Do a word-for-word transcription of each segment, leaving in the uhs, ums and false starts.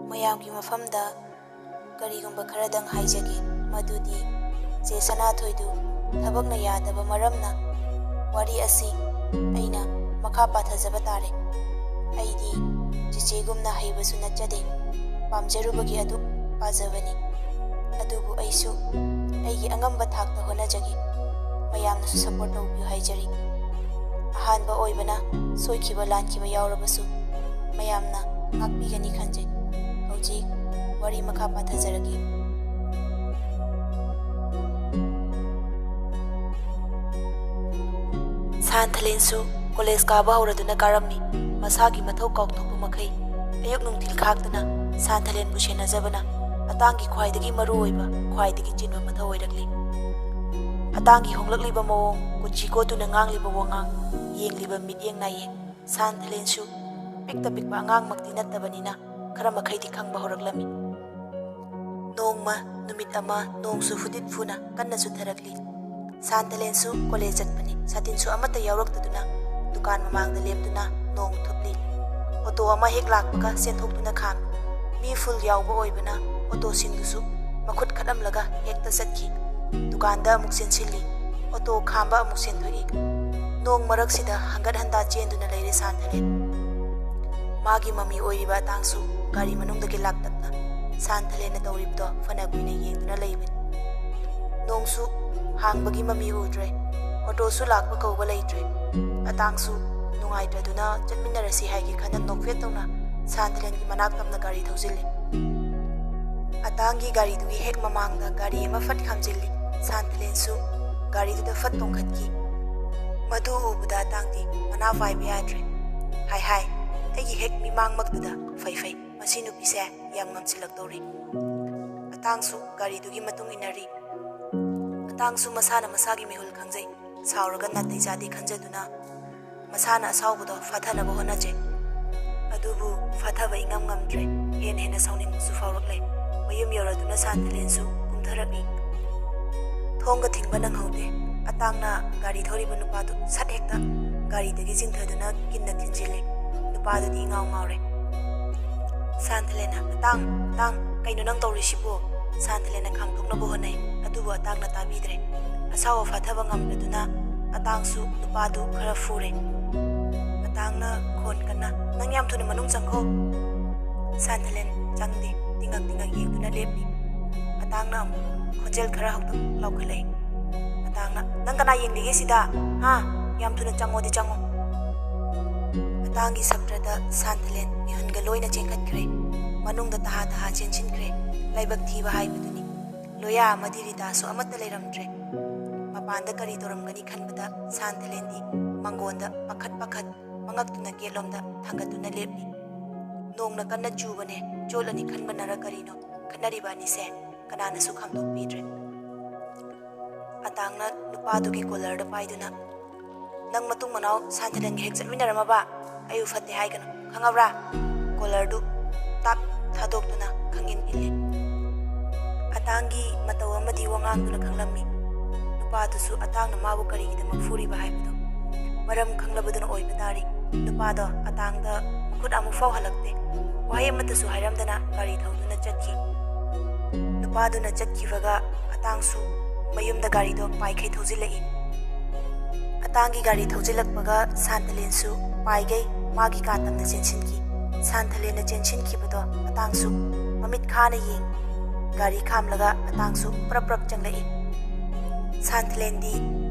ꯃꯌꯥꯝꯒꯤ ꯃꯐꯝꯗ ꯀꯔꯤꯒꯨꯝꯕ ꯈꯔꯗꯪ ꯍꯥꯏꯖꯒꯦ, ꯃꯗꯨꯗꯤ ꯆꯦ ꯁꯅꯥꯊꯣꯏꯗꯨ ꯊꯕꯛꯅ ꯌꯥꯗꯕ ꯃꯔꯝꯅ ꯋꯥꯔꯤ ꯑꯁꯤ ꯑꯩꯅ ꯃꯈꯥ ꯄꯥꯊꯖꯕ ꯇꯥꯔꯦ꯫ ꯑꯩꯗꯤ ꯆꯤꯆꯦꯒꯨꯝꯅ ꯍꯩꯕꯁꯨ ꯅꯠꯆꯗꯦ, ꯄꯥꯝꯖꯔꯨꯕꯒꯤ ꯑꯗꯨ ꯄꯥꯖꯕꯅꯤ꯫ ꯑꯗꯨꯕꯨ ꯑꯩꯁꯨ ꯑꯩꯒꯤ ꯑꯉꯝꯕ ꯊꯥꯛꯇ ꯍꯣꯠꯅꯖꯒꯦ꯫ ꯃꯌꯥꯝꯅꯁꯨ ꯁꯄꯣꯔꯠ ꯇꯧꯕꯤꯌꯨ ꯍꯥꯏꯖꯔꯤ꯫ ꯑꯍꯥꯟꯕ ꯑꯣꯏꯕꯅ ꯁꯣꯏꯈꯤꯕ ꯂꯥꯟꯈꯤꯕ ꯌꯥꯎꯔꯕꯁꯨ ꯃꯌꯥꯝꯅ ꯉꯥꯛꯄꯤꯒꯅꯤ ꯈꯟꯖꯩ꯫ ꯍꯧꯖꯤꯛ ꯋꯥꯔꯤ ꯃꯈꯥ ꯄꯥꯊꯖꯔꯒꯦ꯫ ꯁꯥꯟꯊꯂꯦꯟꯁꯨ ꯀꯣꯂꯦꯖ ꯀꯥꯕ ꯍꯧꯔꯗꯨꯅ ꯀꯥꯔꯝꯃꯤ꯫ ꯃꯁꯥꯒꯤ ꯃꯊꯧ ꯀꯥꯎꯊꯣꯛꯄ ꯃꯈꯩ ꯑꯌꯨꯛ ꯅꯨꯡꯊꯤꯜ ꯈꯥꯛꯇꯅ ꯁꯥꯟꯊꯂꯦꯟꯕꯨ ꯁꯦꯟꯅꯖꯕꯅ ꯑꯇꯥꯡꯒꯤ ꯈ꯭ꯋꯥꯏꯗꯒꯤ ꯃꯔꯨ ꯑꯣꯏꯕ, ꯈ꯭ꯋꯥꯏꯗꯒꯤ ꯆꯤꯟꯕ ꯃꯊꯧ ꯑꯣꯏꯔꯛꯂꯤ꯫ ꯑꯇꯥꯡꯒꯤ ꯍꯣꯡꯂꯛꯂꯤꯕ ꯃꯑꯣꯡ, ꯀꯨꯆꯤ ꯀꯣꯠꯇꯨꯅ ꯉꯥꯡꯂꯤꯕ ꯋꯥꯉꯥꯡ, ꯌꯦꯡꯂꯤꯕ ꯃꯤꯠꯌꯦꯡ ꯅꯥꯌꯦꯡ, ꯁꯥꯟꯊꯂꯦꯟꯁꯨ ꯄꯤꯛꯇ ꯄꯤꯛꯄ ꯑꯉꯥꯡꯃꯛꯇꯤ ꯅꯠꯇꯕꯅꯤꯅ ꯈꯔ ꯃꯈꯩꯗꯤ ꯈꯪꯕ ꯍꯧꯔꯛꯂꯝꯃꯤ꯫ ꯅꯣꯡꯃ, ꯅꯨꯃꯤꯠ ꯑꯃ ꯅꯣꯡꯁꯨ ꯐꯨꯗꯤꯠ ꯐꯨꯅ ꯀꯟꯅ ꯆꯨꯊꯔꯛꯂꯤ꯫ ꯁꯥꯟꯊꯂꯦꯟꯁꯨ ꯀꯣꯂꯦꯖ ꯆꯠꯄꯅꯤ꯫ ꯁꯥꯇꯤꯟꯁꯨ ꯑꯃꯠꯇ ꯌꯥꯎꯔꯛꯇꯗꯨꯅ ꯗꯨꯀꯥꯟ ꯃꯃꯥꯡꯗ ꯂꯦꯞꯇꯨꯅ ꯅꯣꯡ ꯊꯨꯞꯂꯤ꯫ ꯑꯣꯇꯣ ꯑꯃ ꯍꯦꯛ ꯂꯥꯛꯄꯒ ꯆꯦꯟꯊꯣꯛꯇꯨꯅ ꯈꯥꯝꯃꯤ꯫ ꯃꯤ ꯐꯨꯜ ꯌꯥꯎꯕ ꯑꯣꯏꯕꯅ ꯑꯣꯇꯣꯁꯤꯡꯗꯨꯁꯨ ꯃꯈꯨꯠ ꯈꯠꯂꯝꯂꯒ ꯍꯦꯛꯇ ꯆꯠꯈꯤ꯫ ꯗꯨꯀꯥꯟꯗ ꯑꯃꯨꯛ ꯆꯦꯟꯁꯤꯜꯂꯤ꯫ ꯑꯣꯇꯣ ꯈꯥꯝꯕ ꯑꯃꯨꯛ ꯆꯦꯟꯊꯣꯛꯏ꯫ ꯅꯣꯡ ꯃꯔꯛꯁꯤꯗ ꯍꯪꯒꯠ ꯍꯟꯗꯥ ꯆꯦꯟꯗꯨꯅ ꯂꯩꯔꯦ ꯁꯥꯟꯊꯂꯦꯟ꯫ ꯃꯥꯒꯤ ꯃꯃꯤ ꯑꯣꯏꯔꯤꯕ ꯑꯇꯥꯡꯁꯨ ꯒꯥꯔꯤ ꯃꯅꯨꯡꯗꯒꯤ ꯂꯥꯛꯇꯛꯅ ꯁꯥꯟꯊꯂꯦꯟꯅ ꯇꯧꯔꯤꯕꯗꯣ ꯐꯅ ꯀꯨꯏꯅ ꯌꯦꯡꯗꯨꯅ ꯂꯩꯕꯅꯤ꯫ ꯅꯣꯡꯁꯨ ꯍꯥꯡꯕꯒꯤ ꯃꯃꯤ ꯎꯗ꯭ꯔꯦ꯫ ꯑꯣꯇꯣꯁꯨ ꯂꯥꯛꯄ ꯀꯧꯕ ꯂꯩꯇ꯭ꯔꯦ꯫ ꯑꯇꯥꯡꯁꯨ ꯅꯨꯡꯉꯥꯏꯇ꯭ꯔꯗꯨꯅ ꯆꯠꯃꯤꯟꯅꯔꯁꯤ ꯍꯥꯏꯒꯦ ꯈꯟꯅ ꯅꯣꯛꯐꯦꯠ ꯇꯧꯅ ꯁꯥꯟꯊꯂꯦꯟꯒꯤ ꯃꯅꯥꯛ ꯇꯝꯅ ꯒꯥꯔꯤ ꯊꯧꯖꯤꯜꯂꯤ꯫ ꯑꯇꯥꯡꯒꯤ ꯒꯥꯔꯤꯗꯨꯒꯤ ꯍꯦꯛ ꯃꯃꯥꯡꯗ ꯒꯥꯔꯤ ꯑꯃ ꯐꯠ ꯈꯥꯝꯖꯤꯜꯂꯤ꯫ ꯁꯥꯟꯊꯂꯦꯟꯁꯨ ꯒꯥꯔꯤꯗꯨꯗ ꯐꯠ ꯇꯣꯡꯈꯠꯈꯤ꯫ ꯃꯗꯨ ꯎꯕꯗ ꯑꯇꯥꯡꯗꯤ ꯃꯅꯥ ꯄꯥꯏꯕ ꯌꯥꯗ꯭ꯔꯦ꯫ "ꯍꯥꯏ ꯍꯥꯏ, ꯑꯩꯒꯤ ꯍꯦꯛ ꯃꯤꯃꯥꯡꯃꯛꯇꯨꯗ꯫ ꯐꯩ ꯐꯩ, ꯃꯁꯤ ꯅꯨꯄꯤꯁꯦ ꯌꯥꯝ ꯉꯝꯁꯤꯜꯂꯛꯇꯧꯔꯦ꯫" ꯑꯇꯥꯡꯁꯨ ꯒꯥꯔꯤꯗꯨꯒꯤ ꯃꯇꯨꯡ ꯏꯟꯅꯔꯤ꯫ ꯑꯇꯥꯡꯁꯨ ꯃꯁꯥꯅ ꯃꯁꯥꯒꯤ ꯃꯤꯍꯨꯜ ꯈꯪꯖꯩ꯫ ꯁꯥꯎꯔꯒ ꯅꯥꯇꯩ ꯆꯥꯗꯦ ꯈꯟꯖꯗꯨꯅ ꯃꯁꯥꯅ ꯑꯁꯥꯎꯕꯗꯣ ꯐꯥꯊꯅꯕ ꯍꯣꯠꯅꯖꯩ꯫ ꯑꯗꯨꯕꯨ ꯐꯥꯊꯕ ꯏꯉꯝ ꯉꯝꯗ꯭ꯔꯦ꯫ ꯍꯦꯟꯅ ꯍꯦꯟꯅ ꯁꯥꯎꯅꯤꯡꯕꯁꯨ ꯐꯥꯎꯔꯛꯂꯦ꯫ ꯃꯌꯨꯝ ꯌꯧꯔꯗꯨꯅ ꯁꯥꯟꯊꯂꯦꯟꯁꯨ ꯀꯨꯝꯊꯔꯛꯏ꯫ ꯊꯣꯡꯒ ꯊꯤꯡꯕ ꯅꯪꯍꯧꯗꯦ꯫ ꯑꯇꯥꯡꯅ ꯒꯥꯔꯤ ꯊꯧꯔꯤꯕ ꯅꯨꯄꯥꯗꯨ ꯁꯠ ꯍꯦꯛꯇ ꯒꯥꯔꯤꯗꯒꯤ ꯆꯤꯡꯊꯗꯨꯅ ꯀꯤꯟꯅ ꯊꯤꯟꯖꯤꯜꯂꯦ꯫ ꯅꯨꯄꯥꯗꯨꯗꯤ ꯏꯉꯥꯎ ꯉꯥꯎꯔꯦ꯫ ꯁꯥꯟꯊꯂꯦꯟꯅ, "ꯑꯇꯥꯡ, ꯑꯇꯥꯡ, ꯀꯩꯅꯣ ꯅꯪ ꯇꯧꯔꯤꯁꯤꯕꯣ?" ꯁꯥꯟꯊꯂꯦꯟꯅ ꯈꯥꯡꯊꯣꯛꯅꯕ ꯍꯣꯠꯅꯩ꯫ ꯑꯗꯨꯕꯨ ꯑꯇꯥꯡꯅ ꯇꯥꯕꯤꯗ꯭ꯔꯦ꯫ ꯑꯁꯥꯎꯕ ꯐꯥꯊꯕ ꯉꯝꯗꯗꯨꯅ ꯑꯇꯥꯡꯁꯨ ꯅꯨꯄꯥꯗꯨ ꯈꯔ ꯐꯨꯔꯦ꯫ ꯑꯇꯥꯡꯅ ꯈꯣꯟ ꯀꯟꯅ, "ꯅꯪ ꯌꯥꯝ ꯊꯨꯅ ꯃꯅꯨꯡ ꯆꯪꯈꯣ!" ꯁꯥꯟꯊꯂꯦꯟ ꯆꯪꯗꯦ꯫ ꯇꯤꯡꯉꯛ ꯇꯤꯡꯉꯛ ꯌꯦꯡꯗꯨꯅ ꯂꯦꯞꯂꯤ꯫ ꯑꯇꯥꯡꯅ ꯑꯃꯨꯛ ꯈꯣꯟꯖꯦꯜ ꯈꯔ ꯍꯧꯇꯛ ꯂꯥꯎꯈꯠꯂꯛꯏ꯫ ꯑꯇꯥꯡꯅ, "ꯅꯪ ꯀꯅꯥ ꯌꯦꯡꯂꯤꯒꯦ ꯁꯤꯗ? ꯍꯥ? ꯌꯥꯝ ꯊꯨꯅ ꯆꯪꯉꯣꯗꯤ ꯆꯪꯉꯣ!" ꯑꯇꯥꯡꯒꯤ ꯁꯛꯇ꯭ꯔꯗ ꯁꯥꯟꯊꯂꯦꯟ ꯃꯤꯍꯨꯟꯒ ꯂꯣꯏꯅ ꯆꯦꯟꯈꯠꯈ꯭ꯔꯦ꯫ ꯃꯅꯨꯡꯗ ꯇꯍꯥ ꯇꯍꯥ ꯆꯦꯟꯁꯤꯟꯈ꯭ꯔꯦ꯫ ꯂꯥꯏꯕꯛ ꯊꯤꯕ ꯍꯥꯏꯕꯗꯨꯅꯤ꯫ ꯂꯣꯌꯥ ꯑꯃꯗꯤ ꯔꯤꯇꯥꯁꯨ ꯑꯃꯠꯇ ꯂꯩꯔꯝꯗ꯭ꯔꯦ꯫ ꯃꯄꯥꯟꯗ ꯀꯔꯤ ꯇꯧꯔꯝꯒꯅꯤ ꯈꯟꯕꯗ ꯁꯥꯟꯊꯂꯦꯟꯗꯤ ꯃꯪꯒꯣꯟꯗ ꯄꯥꯈꯠ ꯄꯥꯈꯠ ꯃꯉꯛꯇꯨꯅ ꯒꯦꯠꯂꯣꯝꯗ ꯊꯥꯡꯒꯠꯇꯨꯅ ꯂꯦꯞꯂꯤ꯫ ꯅꯣꯡꯅ ꯀꯟꯅ ꯆꯨꯕꯅꯦ, ꯆꯣꯠꯂꯅꯤ ꯈꯟꯕꯅꯔ ꯀꯔꯤꯅꯣ, ꯈꯠꯅꯔꯤꯕ ꯑꯅꯤꯁꯦ ꯀꯅꯥꯅꯁꯨ ꯈꯥꯝꯗꯣꯛꯄꯤꯗ꯭ꯔꯦ꯫ ꯑꯇꯥꯡꯅ ꯅꯨꯄꯥꯗꯨꯒꯤ ꯀꯣꯂꯔꯗ ꯄꯥꯏꯗꯨꯅ, "ꯅꯪ ꯃꯇꯨꯡ ꯃꯅꯥꯎ ꯁꯥꯟꯊꯂꯦꯟꯒ ꯍꯦꯛ ꯆꯠꯃꯤꯟꯅꯔꯝꯃꯕ? ꯑꯩꯕꯨ ꯐꯠꯇꯦ ꯍꯥꯏꯒꯅꯨ, ꯈꯪꯉꯕ꯭ꯔꯥ?" ꯀꯣꯂꯔꯗꯨ ꯇꯥꯞ ꯊꯥꯗꯣꯛꯇꯨꯅ ꯈꯪꯏꯟ ꯏꯜꯂꯤ꯫ ꯑꯇꯥꯡꯒꯤ ꯃꯇꯧ ꯑꯃꯗꯤ ꯋꯥꯉꯥꯡꯗꯨꯅ ꯈꯪꯂꯝꯃꯤ꯫ ꯅꯨꯄꯥꯗꯨꯁꯨ ꯑꯇꯥꯡꯅ ꯃꯥꯕꯨ ꯀꯔꯤꯒꯤꯗꯃꯛ ꯐꯨꯔꯤꯕ ꯍꯥꯏꯕꯗꯨ ꯃꯔꯝ ꯈꯪꯂꯕꯗꯨꯅ ꯑꯣꯏꯕ ꯇꯥꯔꯤ꯫ ꯅꯨꯄꯥꯗꯣ ꯑꯇꯥꯡꯗ ꯃꯈꯨꯠ ꯑꯃꯨꯛ ꯐꯥꯎ ꯍꯜꯂꯛꯇꯦ꯫ ꯋꯥꯍꯩ ꯑꯃꯠꯇꯁꯨ ꯍꯥꯏꯔꯝꯗꯅ ꯒꯥꯔꯤ ꯊꯧꯗꯨꯅ ꯆꯠꯈꯤ꯫ ꯅꯨꯄꯥꯗꯨꯅ ꯆꯠꯈꯤꯕꯒ ꯑꯇꯥꯡꯁꯨ ꯃꯌꯨꯝꯗ ꯒꯥꯔꯤꯗꯣ ꯄꯥꯏꯈꯩ ꯊꯧꯖꯤꯜꯂꯛꯏ꯫ ꯑꯇꯥꯡꯒꯤ ꯒꯥꯔꯤ ꯊꯧꯖꯤꯜꯂꯛꯄꯒ ꯁꯥꯟꯊꯂꯦꯟꯁꯨ ꯄꯥꯏꯒꯩ ꯃꯥꯒꯤ ꯀꯥ ꯇꯝꯅ ꯆꯦꯟꯁꯤꯟꯈꯤ꯫ ꯁꯥꯟꯊꯂꯦꯟꯅ ꯆꯦꯟꯁꯤꯟꯈꯤꯕꯗꯣ ꯑꯇꯥꯡꯁꯨ ꯃꯃꯤꯠ ꯈꯥꯅ ꯌꯦꯡ, ꯒꯥꯔꯤ ꯈꯥꯝꯂꯒ ꯑꯇꯥꯡꯁꯨ ꯄ꯭ꯔꯞ ꯄ꯭ꯔꯞ ꯆꯪꯂꯛꯏ꯫ ꯁꯥꯟꯊꯂꯦꯟꯗꯤ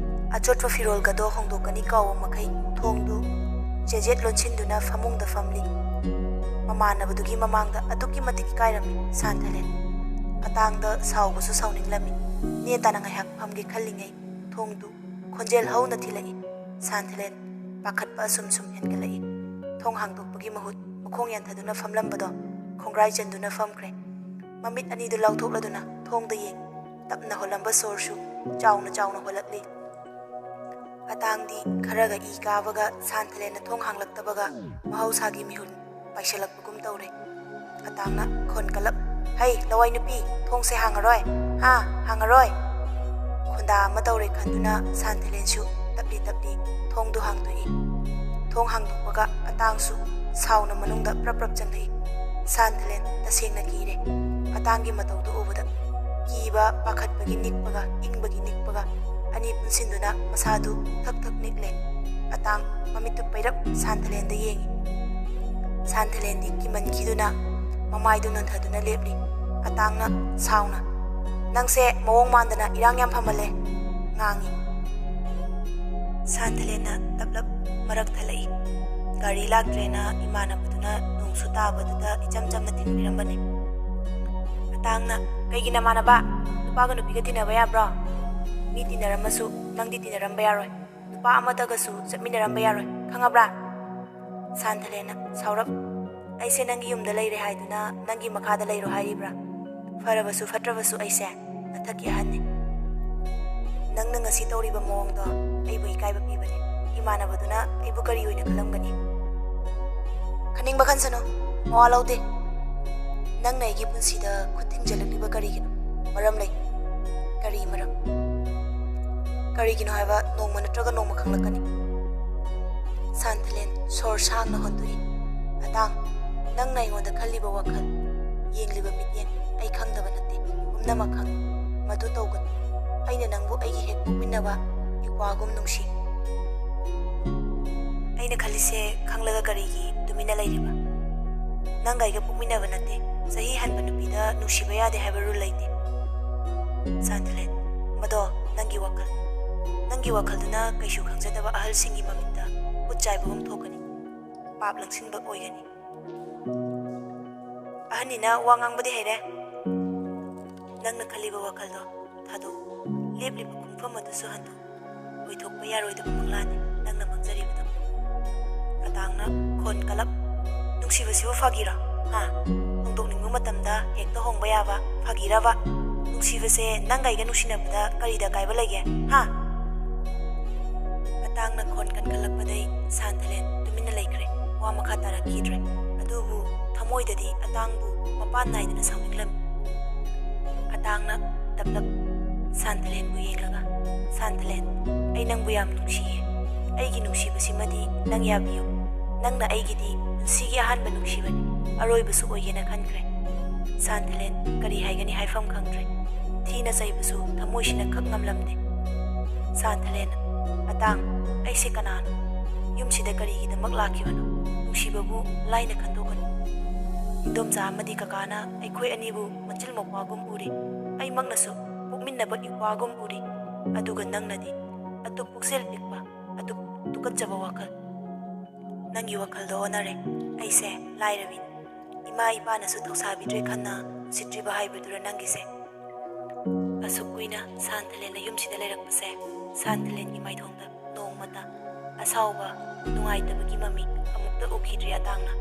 ꯑꯆꯣꯠꯄ ꯐꯤꯔꯣꯜꯒꯗꯣ ꯍꯣꯡꯗꯣꯛꯀꯅꯤ ꯀꯥꯎꯕ ꯃꯈꯩ ꯊꯣꯡꯗꯨ ꯆꯦꯖꯦꯠ ꯂꯣꯟꯁꯤꯟꯗꯨꯅ ꯐꯃꯨꯡꯗ ꯐꯝꯂꯤ꯫ ꯃꯃꯥꯟꯅꯕꯗꯨꯒꯤ ꯃꯃꯥꯡꯗ ꯑꯗꯨꯛꯀꯤ ꯃꯇꯤꯛ ꯏꯀꯥꯏꯔꯝꯃꯤ ꯁꯥꯟꯊꯂꯦꯟ꯫ ꯑꯇꯥꯡꯗ ꯁꯥꯎꯕꯁꯨ ꯁꯥꯎꯅꯤꯡꯂꯝꯃꯤ꯫ ꯅꯦ ꯇꯥꯅ ꯉꯥꯏꯍꯥꯛ ꯐꯝꯒꯦ ꯈꯜꯂꯤꯉꯩ ꯊꯣꯡꯗꯨ ꯈꯣꯟꯖꯦꯜ ꯍꯧꯅ ꯊꯤꯜꯂꯛꯏ꯫ ꯁꯥꯟꯊꯂꯦꯟ ꯄꯥꯈꯠꯄ ꯑꯁꯨꯝ ꯁꯨꯝ ꯍꯦꯟꯒꯠꯂꯛꯏ꯫ ꯊꯣꯡ ꯍꯥꯡꯗꯣꯛꯄꯒꯤ ꯃꯍꯨꯠ ꯃꯈꯣꯡ ꯌꯥꯟꯊꯗꯨꯅ ꯐꯝꯂꯝꯕꯗꯣ ꯈꯣꯡꯒ꯭ꯔꯥꯏ ꯆꯟꯗꯨꯅ ꯐꯝꯈ꯭ꯔꯦ꯫ ꯃꯃꯤꯠ ꯑꯅꯤꯗꯨ ꯂꯥꯎꯊꯣꯛꯂꯗꯨꯅ ꯊꯣꯡꯗ ꯌꯦꯡ꯫ ꯇꯞꯅ ꯍꯣꯜꯂꯝꯕ ꯁꯣꯔꯁꯨ ꯆꯥꯎꯅ ꯆꯥꯎꯅ ꯍꯣꯜꯂꯛꯂꯤ꯫ ꯑꯇꯥꯡꯗꯤ ꯈꯔꯒ ꯏ ꯀꯥꯕꯒ ꯁꯥꯟꯊꯂꯦꯟꯅ ꯊꯣꯡ ꯍꯥꯡꯂꯛꯇꯕꯒ ꯃꯍꯧꯁꯥꯒꯤ ꯃꯤꯍꯨꯟ ꯄꯥꯏꯁꯤꯜꯂꯛꯄꯒꯨꯝ ꯇꯧꯔꯦ꯫ ꯑꯇꯥꯡꯅ ꯈꯣꯟ ꯀꯜꯂꯞ, "ꯍꯩ, ꯂꯋꯥꯏ ꯅꯨꯄꯤ, ꯊꯣꯡꯁꯦ ꯍꯥꯡꯉꯔꯣꯏ? ꯍꯥ, ꯍꯥꯡꯉꯔꯣꯏ?" ꯈꯣꯟꯗꯥ ꯑꯃ ꯇꯧꯔꯦ ꯈꯟꯗꯨꯅ ꯁꯥꯟꯊꯂꯦꯟꯁꯨ ꯇꯞꯂꯤ ꯇꯞꯂꯤ ꯊꯣꯡꯗꯨ ꯍꯥꯡꯗꯣꯛꯏ꯫ ꯊꯣꯡ ꯍꯥꯡꯗꯣꯛꯄꯒ ꯑꯇꯥꯡꯁꯨ ꯁꯥꯎꯅ ꯃꯅꯨꯡꯗ ꯄ꯭ꯔꯞ ꯄ꯭ꯔꯞ ꯆꯪꯂꯛꯏ꯫ ꯁꯥꯟꯊꯂꯦꯟ ꯇꯁꯦꯡꯅ ꯀꯤꯔꯦ꯫ ꯑꯇꯥꯡꯒꯤ ꯃꯇꯧꯗꯨ ꯎꯕꯗ ꯀꯤꯕ, ꯄꯥꯈꯠꯄꯒꯤ ꯅꯤꯛꯄꯒ ꯏꯪꯕꯒꯤ ꯅꯤꯛꯄꯒ ꯑꯅꯤ ꯄꯨꯟꯁꯤꯟꯗꯨꯅ ꯃꯁꯥꯗꯨ ꯊꯛ ꯊꯛ ꯅꯤꯛꯂꯦ꯫ ꯑꯇꯥꯡ ꯃꯃꯤꯠꯇꯨ ꯄꯩꯔꯞ ꯁꯥꯟꯊꯂꯦꯟꯗ ꯌꯦꯡꯏ꯫ ꯁꯥꯟꯊꯂꯦꯟꯗꯤ ꯀꯤꯃꯟꯈꯤꯗꯨꯅ ꯃꯃꯥꯏꯗꯨ ꯅꯣꯟꯊꯗꯨꯅ ꯂꯦꯞꯂꯤ꯫ ꯑꯇꯥꯡꯅ ꯁꯥꯎꯅ, "ꯅꯪꯁꯦ ꯃꯑꯣꯡ ꯃꯥꯟꯗꯅ ꯏꯔꯥꯡ ꯌꯥꯝ ꯐꯝꯃꯜꯂꯦ" ꯉꯥꯡꯏ꯫ ꯁꯥꯟꯊꯂꯦꯟꯅ ꯇꯞꯂꯞ ꯃꯔꯛ ꯊꯠꯂꯛꯏ꯫ ꯒꯥꯔꯤ ꯂꯥꯛꯇ꯭ꯔꯦꯅ ꯏꯃꯥꯟꯅꯕꯗꯨꯅ ꯅꯣꯡꯁꯨ ꯇꯥꯕꯗꯨꯗ ꯏꯆꯝ ꯆꯝꯅ ꯊꯤꯟꯕꯤꯔꯝꯕꯅꯤ꯫ ꯑꯇꯥꯡꯅ, "ꯀꯩꯒꯤ ꯅꯃꯥꯟꯅꯕ? ꯅꯨꯄꯥꯒ ꯅꯨꯄꯤꯒ ꯇꯤꯟꯅꯕ ꯌꯥꯕ꯭ꯔꯣ? ꯃꯤ ꯇꯤꯟꯅꯔꯝꯃꯁꯨ ꯅꯪꯗꯤ ꯇꯤꯟꯅꯔꯝꯕ ꯌꯥꯔꯣꯏ꯫ ꯅꯨꯄꯥ ꯑꯃꯠꯇꯒꯁꯨ ꯆꯠꯃꯤꯟꯅꯔꯝꯕ ꯌꯥꯔꯣꯏ, ꯈꯪꯉꯕ꯭ꯔꯥ?" ꯁꯥꯟꯊꯂꯦꯟꯅ ꯁꯥꯎꯔꯞ, "ꯑꯩꯁꯦ ꯅꯪꯒꯤ ꯌꯨꯝꯗ ꯂꯩꯔꯦ ꯍꯥꯏꯗꯨꯅ ꯅꯪꯒꯤ ꯃꯈꯥꯗ ꯂꯩꯔꯣ ꯍꯥꯏꯔꯤꯕ꯭ꯔꯥ? ꯐꯔꯕꯁꯨ ꯐꯠꯇ꯭ꯔꯕꯁꯨ ꯑꯩꯁꯦ ꯃꯊꯛꯀꯤ ꯑꯍꯟꯅꯤ꯫ ꯅꯪꯅ ꯉꯁꯤ ꯇꯧꯔꯤꯕ ꯃꯑꯣꯡꯗꯣ ꯑꯩꯕꯨ ꯏꯀꯥꯏꯕ ꯄꯤꯕꯅꯤ꯫ ꯏꯃꯥꯟꯅꯕꯗꯨꯅ ꯑꯩꯕꯨ ꯀꯔꯤ ꯑꯣꯏꯅ ꯈꯜꯂꯝꯒꯅꯤ?" "ꯈꯟꯅꯤꯡꯕ ꯈꯟꯁꯅꯨ, ꯃꯋꯥ ꯂꯧꯗꯦ꯫ ꯅꯪꯅ ꯑꯩꯒꯤ ꯄꯨꯟꯁꯤꯗ ꯈꯨꯠ ꯊꯤꯡꯖꯤꯜꯂꯛꯂꯤꯕ ꯀꯔꯤꯒꯤꯅꯣ? ꯃꯔꯝ ꯂꯩ꯫ ꯀꯔꯤ ꯃꯔꯝ? ꯀꯔꯤꯒꯤꯅꯣ ꯍꯥꯏꯕ ꯅꯣꯡꯃ ꯅꯠꯇ꯭ꯔꯒ ꯅꯣꯡꯃ ꯈꯪꯂꯛꯀꯅꯤ꯫" ꯁꯥꯟꯊꯂꯦꯟ ꯁꯣꯔ ꯁꯥꯡꯅ ꯍꯣꯟꯗꯣꯛꯏ꯫ "ꯑꯇꯥꯡ, ꯅꯪꯅ ꯑꯩꯉꯣꯟꯗ ꯈꯜꯂꯤꯕ ꯋꯥꯈꯜ, ꯌꯦꯡꯂꯤꯕ ꯃꯤꯠꯌꯦꯡ ꯑꯩ ꯈꯪꯗꯕ ꯅꯠꯇꯦ꯫ ꯄꯨꯝꯅꯃꯛ ꯈꯪꯏ꯫ ꯃꯗꯨ ꯇꯧꯒꯅꯨ꯫ ꯑꯩꯅ ꯅꯪꯕꯨ ꯑꯩꯒꯤ ꯍꯦꯛ ꯄꯣꯛꯃꯤꯟꯅꯕ ꯏꯄ꯭ꯋꯥꯒꯨꯝ ꯅꯨꯡꯁꯤ꯫ ꯑꯩꯅ ꯈꯜꯂꯤꯁꯦ ꯈꯪꯂꯒ ꯀꯔꯤꯒꯤ ꯇꯨꯃꯤꯟꯅ ꯂꯩꯔꯤꯕ? ꯅꯪꯒ ꯑꯩꯒ ꯄꯣꯛꯃꯤꯟꯅꯕ ꯅꯠꯇꯦ, ꯆꯍꯤ ꯍꯟꯕ ꯅꯨꯄꯤꯗ ꯅꯨꯡꯁꯤꯕ ꯌꯥꯗꯦ ꯍꯥꯏꯕ ꯔꯨꯜ ꯂꯩꯇꯦ꯫" ꯁꯥꯟꯊꯂꯦꯟ, "ꯃꯗꯣ ꯅꯪꯒꯤ ꯋꯥꯈꯜ꯫ ꯅꯪꯒꯤ ꯋꯥꯈꯜꯗꯨꯅ ꯀꯩꯁꯨ ꯈꯪꯖꯗꯕ ꯑꯍꯜꯁꯤꯡꯒꯤ ꯃꯃꯤꯠꯇ ꯎꯠ ꯆꯥꯏꯕꯒꯨꯝ ꯊꯣꯛꯀꯅꯤ꯫ ꯄꯥꯞ ꯂꯪꯁꯤꯟꯕ ꯑꯣꯏꯒꯅꯤ꯫ ꯑꯍꯟꯅꯤꯅ ꯋꯥ ꯉꯥꯡꯕꯗꯤ ꯍꯩꯔꯦ꯫ ꯅꯪꯅ ꯈꯜꯂꯤꯕ ꯋꯥꯈꯜꯗꯣ ꯊꯥꯗꯣꯛꯎ꯫ ꯂꯦꯞꯂꯤꯕ ꯈꯣꯡꯐꯝ ꯑꯗꯨꯁꯨ ꯍꯟꯗꯣꯛꯎ꯫ ꯑꯣꯏꯊꯣꯛꯄ ꯌꯥꯔꯣꯏꯗꯕ ꯃꯪꯂꯥꯟꯅꯤ ꯅꯪꯅ ꯃꯪꯖꯔꯤꯕꯗꯣ꯫" ꯑꯇꯥꯡꯅ ꯈꯣꯟ ꯀꯜꯂꯞ, "ꯅꯨꯡꯁꯤꯕꯁꯤꯕꯨ ꯐꯥꯒꯤꯔꯣ? ꯍꯥ? ꯍꯣꯡꯗꯣꯛꯅꯤꯡꯕ ꯃꯇꯝꯗ ꯍꯦꯛꯇ ꯍꯣꯡꯕ ꯌꯥꯕ ꯐꯥꯒꯤꯔꯕ? ꯅꯨꯡꯁꯤꯕꯁꯦ ꯅꯪꯒ ꯑꯩꯒ ꯅꯨꯡꯁꯤꯅꯕꯗ ꯀꯔꯤꯗ ꯑꯀꯥꯏꯕ ꯂꯩꯒꯦ? ꯍꯥ?" ꯑꯇꯥꯡꯅ ꯈꯣꯟ ꯀꯟꯈꯠꯂꯛꯄꯗꯩ ꯁꯥꯟꯊꯂꯦꯟ ꯇꯨꯃꯤꯟꯅ ꯂꯩꯈ꯭ꯔꯦ꯫ ꯋꯥ ꯃꯈꯥ ꯇꯥꯔꯛꯈꯤꯗ꯭ꯔꯦ꯫ ꯑꯗꯨꯕꯨ ꯊꯃꯣꯏꯗꯗꯤ ꯑꯇꯥꯡꯕꯨ ꯃꯄꯥꯟ ꯅꯥꯏꯗꯅ ꯁꯥꯎꯅꯤꯡꯂꯝꯃꯤ꯫ ꯑꯇꯥꯡꯅ ꯇꯞꯂꯞ, ꯁꯥꯟꯊꯂꯦꯟꯕꯨ ꯌꯦꯡꯂꯒ, "ꯁꯥꯟꯊꯂꯦꯟ, ꯑꯩ ꯅꯪꯕꯨ ꯌꯥꯝ ꯅꯨꯡꯁꯤꯌꯦ꯫ ꯑꯩꯒꯤ ꯅꯨꯡꯁꯤꯕꯁꯤꯃꯗꯤ ꯅꯪ ꯌꯥꯕꯤꯌꯨ꯫ ꯅꯪꯅ ꯑꯩꯒꯤꯗꯤ ꯄꯨꯟꯁꯤꯒꯤ ꯑꯍꯥꯟꯕ ꯅꯨꯡꯁꯤꯕꯅꯤ, ꯑꯔꯣꯏꯕꯁꯨ ꯑꯣꯏꯒꯦꯅ ꯈꯟꯈ꯭ꯔꯦ꯫" ꯁꯥꯟꯊꯂꯦꯟ ꯀꯔꯤ ꯍꯥꯏꯒꯅꯤ ꯍꯥꯏꯐꯝ ꯈꯪꯗ꯭ꯔꯦ꯫ ꯊꯤꯅ ꯆꯩꯕꯁꯨ ꯊꯃꯣꯏꯁꯤꯅ ꯈꯛ ꯉꯝꯂꯝꯗꯦ꯫ ꯁꯥꯟꯊꯂꯦꯟ, "ꯑꯇꯥꯡ, ꯑꯩꯁꯦ ꯀꯅꯥꯅꯣ? ꯌꯨꯝꯁꯤꯗ ꯀꯔꯤꯒꯤꯗꯃꯛ ꯂꯥꯛꯈꯤꯕꯅꯣ? ꯅꯨꯡꯁꯤꯕꯕꯨ ꯂꯥꯏꯅ ꯈꯟꯗꯣꯛꯀꯅꯨ꯫ ꯏꯟꯗꯣꯝꯆꯥ ꯑꯃꯗꯤ ꯀꯀꯥꯅ ꯑꯩꯈꯣꯏ ꯑꯅꯤꯕꯨ ꯃꯆꯤꯜ ꯃꯧꯄ꯭ꯋꯥꯒꯨꯝ ꯎꯔꯤ꯫ ꯑꯩꯃꯛꯅꯁꯨ ꯄꯣꯛꯃꯤꯟꯅꯕ ꯏꯄ꯭ꯋꯥꯒꯨꯝ ꯎꯔꯤ꯫ ꯑꯗꯨꯒ ꯅꯪꯅꯗꯤ ꯑꯗꯨꯛ ꯄꯨꯛꯆꯦꯜ ꯄꯤꯛꯄ, ꯑꯗꯨꯛ ꯇꯨꯀꯠꯆꯕ ꯋꯥꯈꯜ꯫ ꯅꯪꯒꯤ ꯋꯥꯈꯜꯗꯣ ꯑꯣꯟꯅꯔꯦ꯫ ꯑꯩꯁꯦ ꯂꯥꯏꯔꯕꯤꯅꯤ꯫ ꯏꯃꯥ ꯏꯄꯥꯅꯁꯨ ꯊꯧꯁꯥꯕꯤꯗ꯭ꯔꯦ ꯈꯟꯅ ꯎꯁꯤꯠꯇ꯭ꯔꯤꯕ ꯍꯥꯏꯕꯗꯨꯔ ꯅꯪꯒꯤꯁꯦ?" ꯑꯁꯨꯛ ꯀꯨꯏꯅ ꯁꯥꯟꯊꯂꯦꯟꯅ ꯌꯨꯝꯁꯤꯗ ꯂꯩꯔꯛꯄꯁꯦ, ꯁꯥꯟꯊꯂꯦꯟꯒꯤ ꯃꯥꯏꯊꯣꯡꯗ ꯅꯣꯡꯃꯇ ꯑꯁꯥꯎꯕ, ꯅꯨꯡꯉꯥꯏꯇꯕꯒꯤ ꯃꯃꯤ ꯑꯃꯨꯛꯇ ꯎꯈꯤꯗ꯭ꯔꯤ ꯑꯇꯥꯡꯅ꯫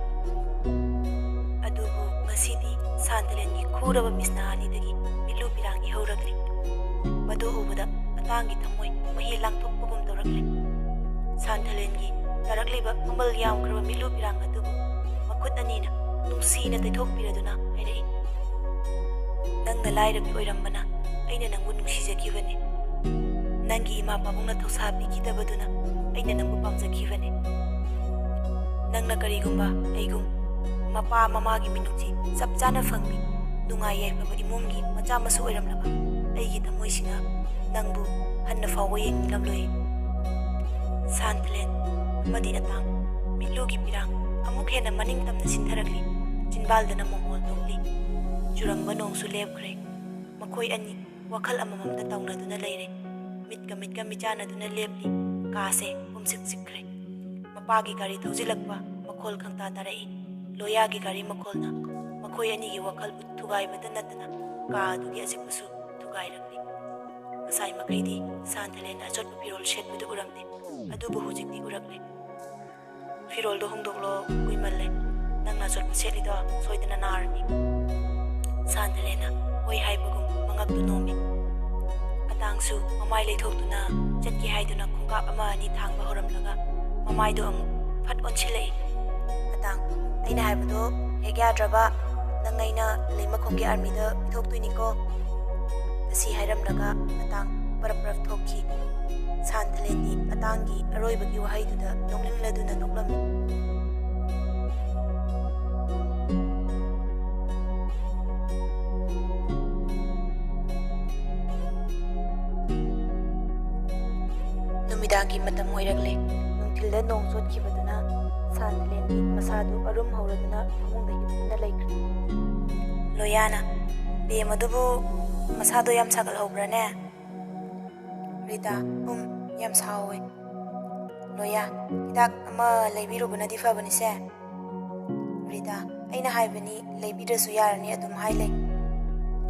ꯑꯗꯨꯕꯨ ꯉꯁꯤꯗꯤ ꯁꯥꯟꯊꯂꯦꯟꯒꯤ ꯈꯨꯔꯕ ꯃꯤꯠꯁꯅꯥ ꯑꯅꯤꯗꯒꯤ ꯃꯤꯠꯂꯨ ꯄꯤꯔꯥꯡ ꯏꯍꯧꯔꯛꯂꯤ꯫ ꯃꯗꯨ ꯎꯕꯗ ꯑꯇꯥꯡꯒꯤ ꯊꯃꯣꯏ ꯃꯍꯤ ꯂꯥꯡꯊꯣꯛꯄꯒꯨꯝ ꯇꯧꯔꯛꯂꯦ꯫ ꯁꯥꯟꯊꯂꯦꯟꯒꯤ ꯇꯥꯔꯛꯂꯤꯕ ꯃꯃꯜ ꯌꯥꯝꯈ꯭ꯔꯕ ꯃꯤꯠꯂꯨ ꯄꯤꯔꯥꯡ ꯑꯗꯨꯕꯨ ꯃꯈꯨꯠ ꯑꯅꯤꯅ ꯅꯨꯡꯁꯤꯅ ꯇꯩꯊꯣꯛꯄꯤꯔꯗꯨꯅ ꯍꯥꯏꯔꯛꯏ, "ꯅꯪꯅ ꯂꯥꯏꯔꯕꯤ ꯑꯣꯏꯔꯝꯕꯅ ꯑꯩꯅ ꯅꯪꯕꯨ ꯅꯨꯡꯁꯤꯖꯈꯤꯕꯅꯤ꯫ ꯅꯪꯒꯤ ꯏꯃꯥ ꯄꯥꯕꯨꯡꯅ ꯊꯧꯁꯥꯕꯤꯈꯤꯗꯕꯗꯨꯅ ꯑꯩꯅ ꯅꯪꯕꯨ ꯄꯥꯝꯖꯈꯤꯕꯅꯤ꯫ ꯅꯪꯅ ꯀꯔꯤꯒꯨꯝꯕ ꯑꯩꯒꯨꯝ ꯃꯄꯥ ꯃꯃꯥꯒꯤ ꯃꯤꯅꯨꯡꯁꯤ ꯆꯞ ꯆꯥꯅ ꯐꯪꯕꯤ, ꯅꯨꯡꯉꯥꯏ ꯌꯥꯏꯐꯕ ꯏꯃꯨꯡꯒꯤ ꯃꯆꯥ ꯃꯁꯨ ꯑꯣꯏꯔꯝꯂꯕ ꯑꯩꯒꯤ ꯊꯃꯣꯏꯁꯤꯅ ꯅꯪꯕꯨ ꯍꯟꯅ ꯐꯥꯎꯕ ꯌꯦꯡꯅꯤꯡꯂꯝꯂꯣꯏ꯫" ꯁꯥꯟꯊꯂꯦꯟ ꯑꯃꯗꯤ ꯑꯇꯥꯡ ꯃꯤꯠꯂꯨꯒꯤ ꯄꯤꯔꯥꯡ ꯑꯃꯨꯛ ꯍꯦꯟꯅ ꯃꯅꯤꯡ ꯇꯝꯅ ꯁꯤꯟꯊꯔꯛꯂꯤ꯫ ꯆꯤꯟꯕꯥꯜꯗꯅ ꯃꯣꯃꯣꯜ ꯊꯣꯛꯂꯤ꯫ ꯆꯨꯔꯝꯕ ꯅꯣꯡꯁꯨ ꯂꯦꯞꯈ꯭ꯔꯦ꯫ ꯃꯈꯣꯏ ꯑꯅꯤ ꯋꯥꯈꯜ ꯑꯃꯃꯝꯗ ꯇꯧꯅꯗꯨꯅ ꯂꯩꯔꯦ꯫ ꯃꯤꯠꯀ ꯃꯤꯠꯀ ꯃꯤꯆꯥꯟꯅꯗꯨꯅ ꯂꯦꯞꯂꯤ꯫ ꯀꯥꯁꯦ ꯄꯨꯝꯁꯤꯛ ꯁꯤꯛꯈ꯭ꯔꯦ꯫ ꯃꯄꯥꯒꯤ ꯒꯥꯔꯤ ꯊꯧꯖꯤꯜꯂꯛꯄ ꯃꯈꯣꯜ ꯈꯪꯇꯥ ꯇꯥꯔꯛꯏ꯫ ꯂꯣꯌꯥꯒꯤ ꯒꯥꯔꯤ ꯃꯈꯣꯜꯅ ꯃꯈꯣꯏ ꯑꯅꯤꯒꯤ ꯋꯥꯈꯜꯕꯨ ꯊꯨꯒꯥꯏꯕꯇ ꯅꯠꯇꯅ ꯀꯥ ꯑꯗꯨꯒꯤ ꯑꯆꯤꯛꯄꯁꯨ ꯊꯨꯒꯥꯏꯔꯛꯂꯤ꯫ ꯉꯁꯥꯏ ꯃꯈꯩꯗꯤ ꯁꯥꯟꯊꯂꯦꯟꯅ ꯑꯆꯣꯠꯄ ꯐꯤꯔꯣꯜ ꯁꯦꯠꯄꯗꯨ ꯎꯔꯝꯗꯦ, ꯑꯗꯨꯕꯨ ꯍꯧꯖꯤꯛꯇꯤ ꯎꯔꯛꯂꯦ꯫ "ꯐꯤꯔꯣꯜꯗꯣ ꯍꯣꯡꯗꯣꯛꯂꯣ, ꯀꯨꯏꯃꯜꯂꯦ꯫ ꯅꯪꯅ ꯑꯆꯣꯠꯄ ꯁꯦꯠꯂꯤꯗꯣ ꯁꯣꯏꯗꯅ ꯅꯥꯔꯅꯤ꯫" ꯁꯥꯟꯊꯂꯦꯟꯅ ꯍꯣꯏ ꯍꯥꯏꯕꯒꯨꯝ ꯃꯉꯛꯇꯨ ꯅꯣꯝꯃꯤ꯫ ꯑꯇꯥꯡꯁꯨ ꯃꯃꯥꯏ ꯂꯩꯊꯣꯛꯇꯨꯅ ꯆꯠꯀꯦ ꯍꯥꯏꯗꯨꯅ ꯈꯣꯡꯀꯥꯞ ꯑꯃ ꯑꯅꯤ ꯊꯥꯡꯕ ꯍꯧꯔꯝꯂꯒ ꯃꯃꯥꯏꯗꯨ ꯑꯃꯨꯛ ꯐꯠ ꯑꯣꯟꯁꯤꯜꯂꯛꯏ꯫ "ꯑꯇꯥꯡ, ꯑꯩꯅ ꯍꯥꯏꯕꯗꯣ ꯍꯦꯛ ꯌꯥꯗ꯭ꯔꯕ, ꯅꯪ ꯑꯩꯅ ꯂꯩꯃꯈꯣꯡꯒꯤ ꯑꯥꯔꯃꯤꯗ ꯄꯤꯊꯣꯛꯇꯣꯏꯅꯤꯀꯣ꯫" ꯁꯤ ꯍꯥꯏꯔꯝꯂꯒ ꯑꯇꯥꯡ ꯄꯔꯞ ꯄꯔꯞ ꯊꯣꯛꯈꯤ꯫ ꯁꯥꯟꯊꯂꯦꯟꯗꯤ ꯑꯇꯥꯡꯒꯤ ꯑꯔꯣꯏꯕꯒꯤ ꯋꯥꯍꯩꯗꯨꯗ ꯅꯣꯛꯅꯤꯡꯂꯗꯨꯅ ꯅꯣꯛꯂꯝꯃꯤ꯫ ꯅꯨꯃꯤꯗꯥꯡꯒꯤ ꯃꯇꯝ ꯑꯣꯏꯔꯛꯂꯦ꯫ ꯅꯨꯡꯊꯤꯜꯗ ꯅꯣꯡ ꯆꯣꯠꯈꯤꯕꯗꯨꯅ ꯁꯥꯟꯊꯂꯦꯟꯗꯤ ꯃꯁꯥꯗꯨ ꯑꯔꯨꯝ ꯍꯧꯔꯗꯨꯅ ꯐꯃꯨꯡꯗ ꯍꯤꯞꯇꯨꯅ ꯂꯩꯈ꯭ꯔꯦ꯫ ꯂꯣꯌꯥꯅ, "ꯕꯦꯝ ꯑꯗꯨꯕꯨ ꯃꯁꯥꯗꯣ ꯌꯥꯝ ꯁꯥꯒꯠꯍꯧꯕ꯭ꯔꯥꯅꯦ?" ꯔꯤꯇꯥ, "ꯎꯝ, ꯌꯥꯝ ꯁꯥꯎꯋꯦ꯫" ꯂꯣꯌꯥ, "ꯍꯤꯗꯥꯛ ꯑꯃ ꯂꯩꯕꯤꯔꯨꯕꯅꯗꯤ ꯐꯕꯅꯤꯁꯦ꯫" ꯔꯤꯇꯥ, "ꯑꯩꯅ ꯍꯥꯏꯕꯅꯤ, ꯂꯩꯕꯤꯗ꯭ꯔꯁꯨ ꯌꯥꯔꯅꯤ ꯑꯗꯨꯝ ꯍꯥꯏ ꯂꯩ꯫"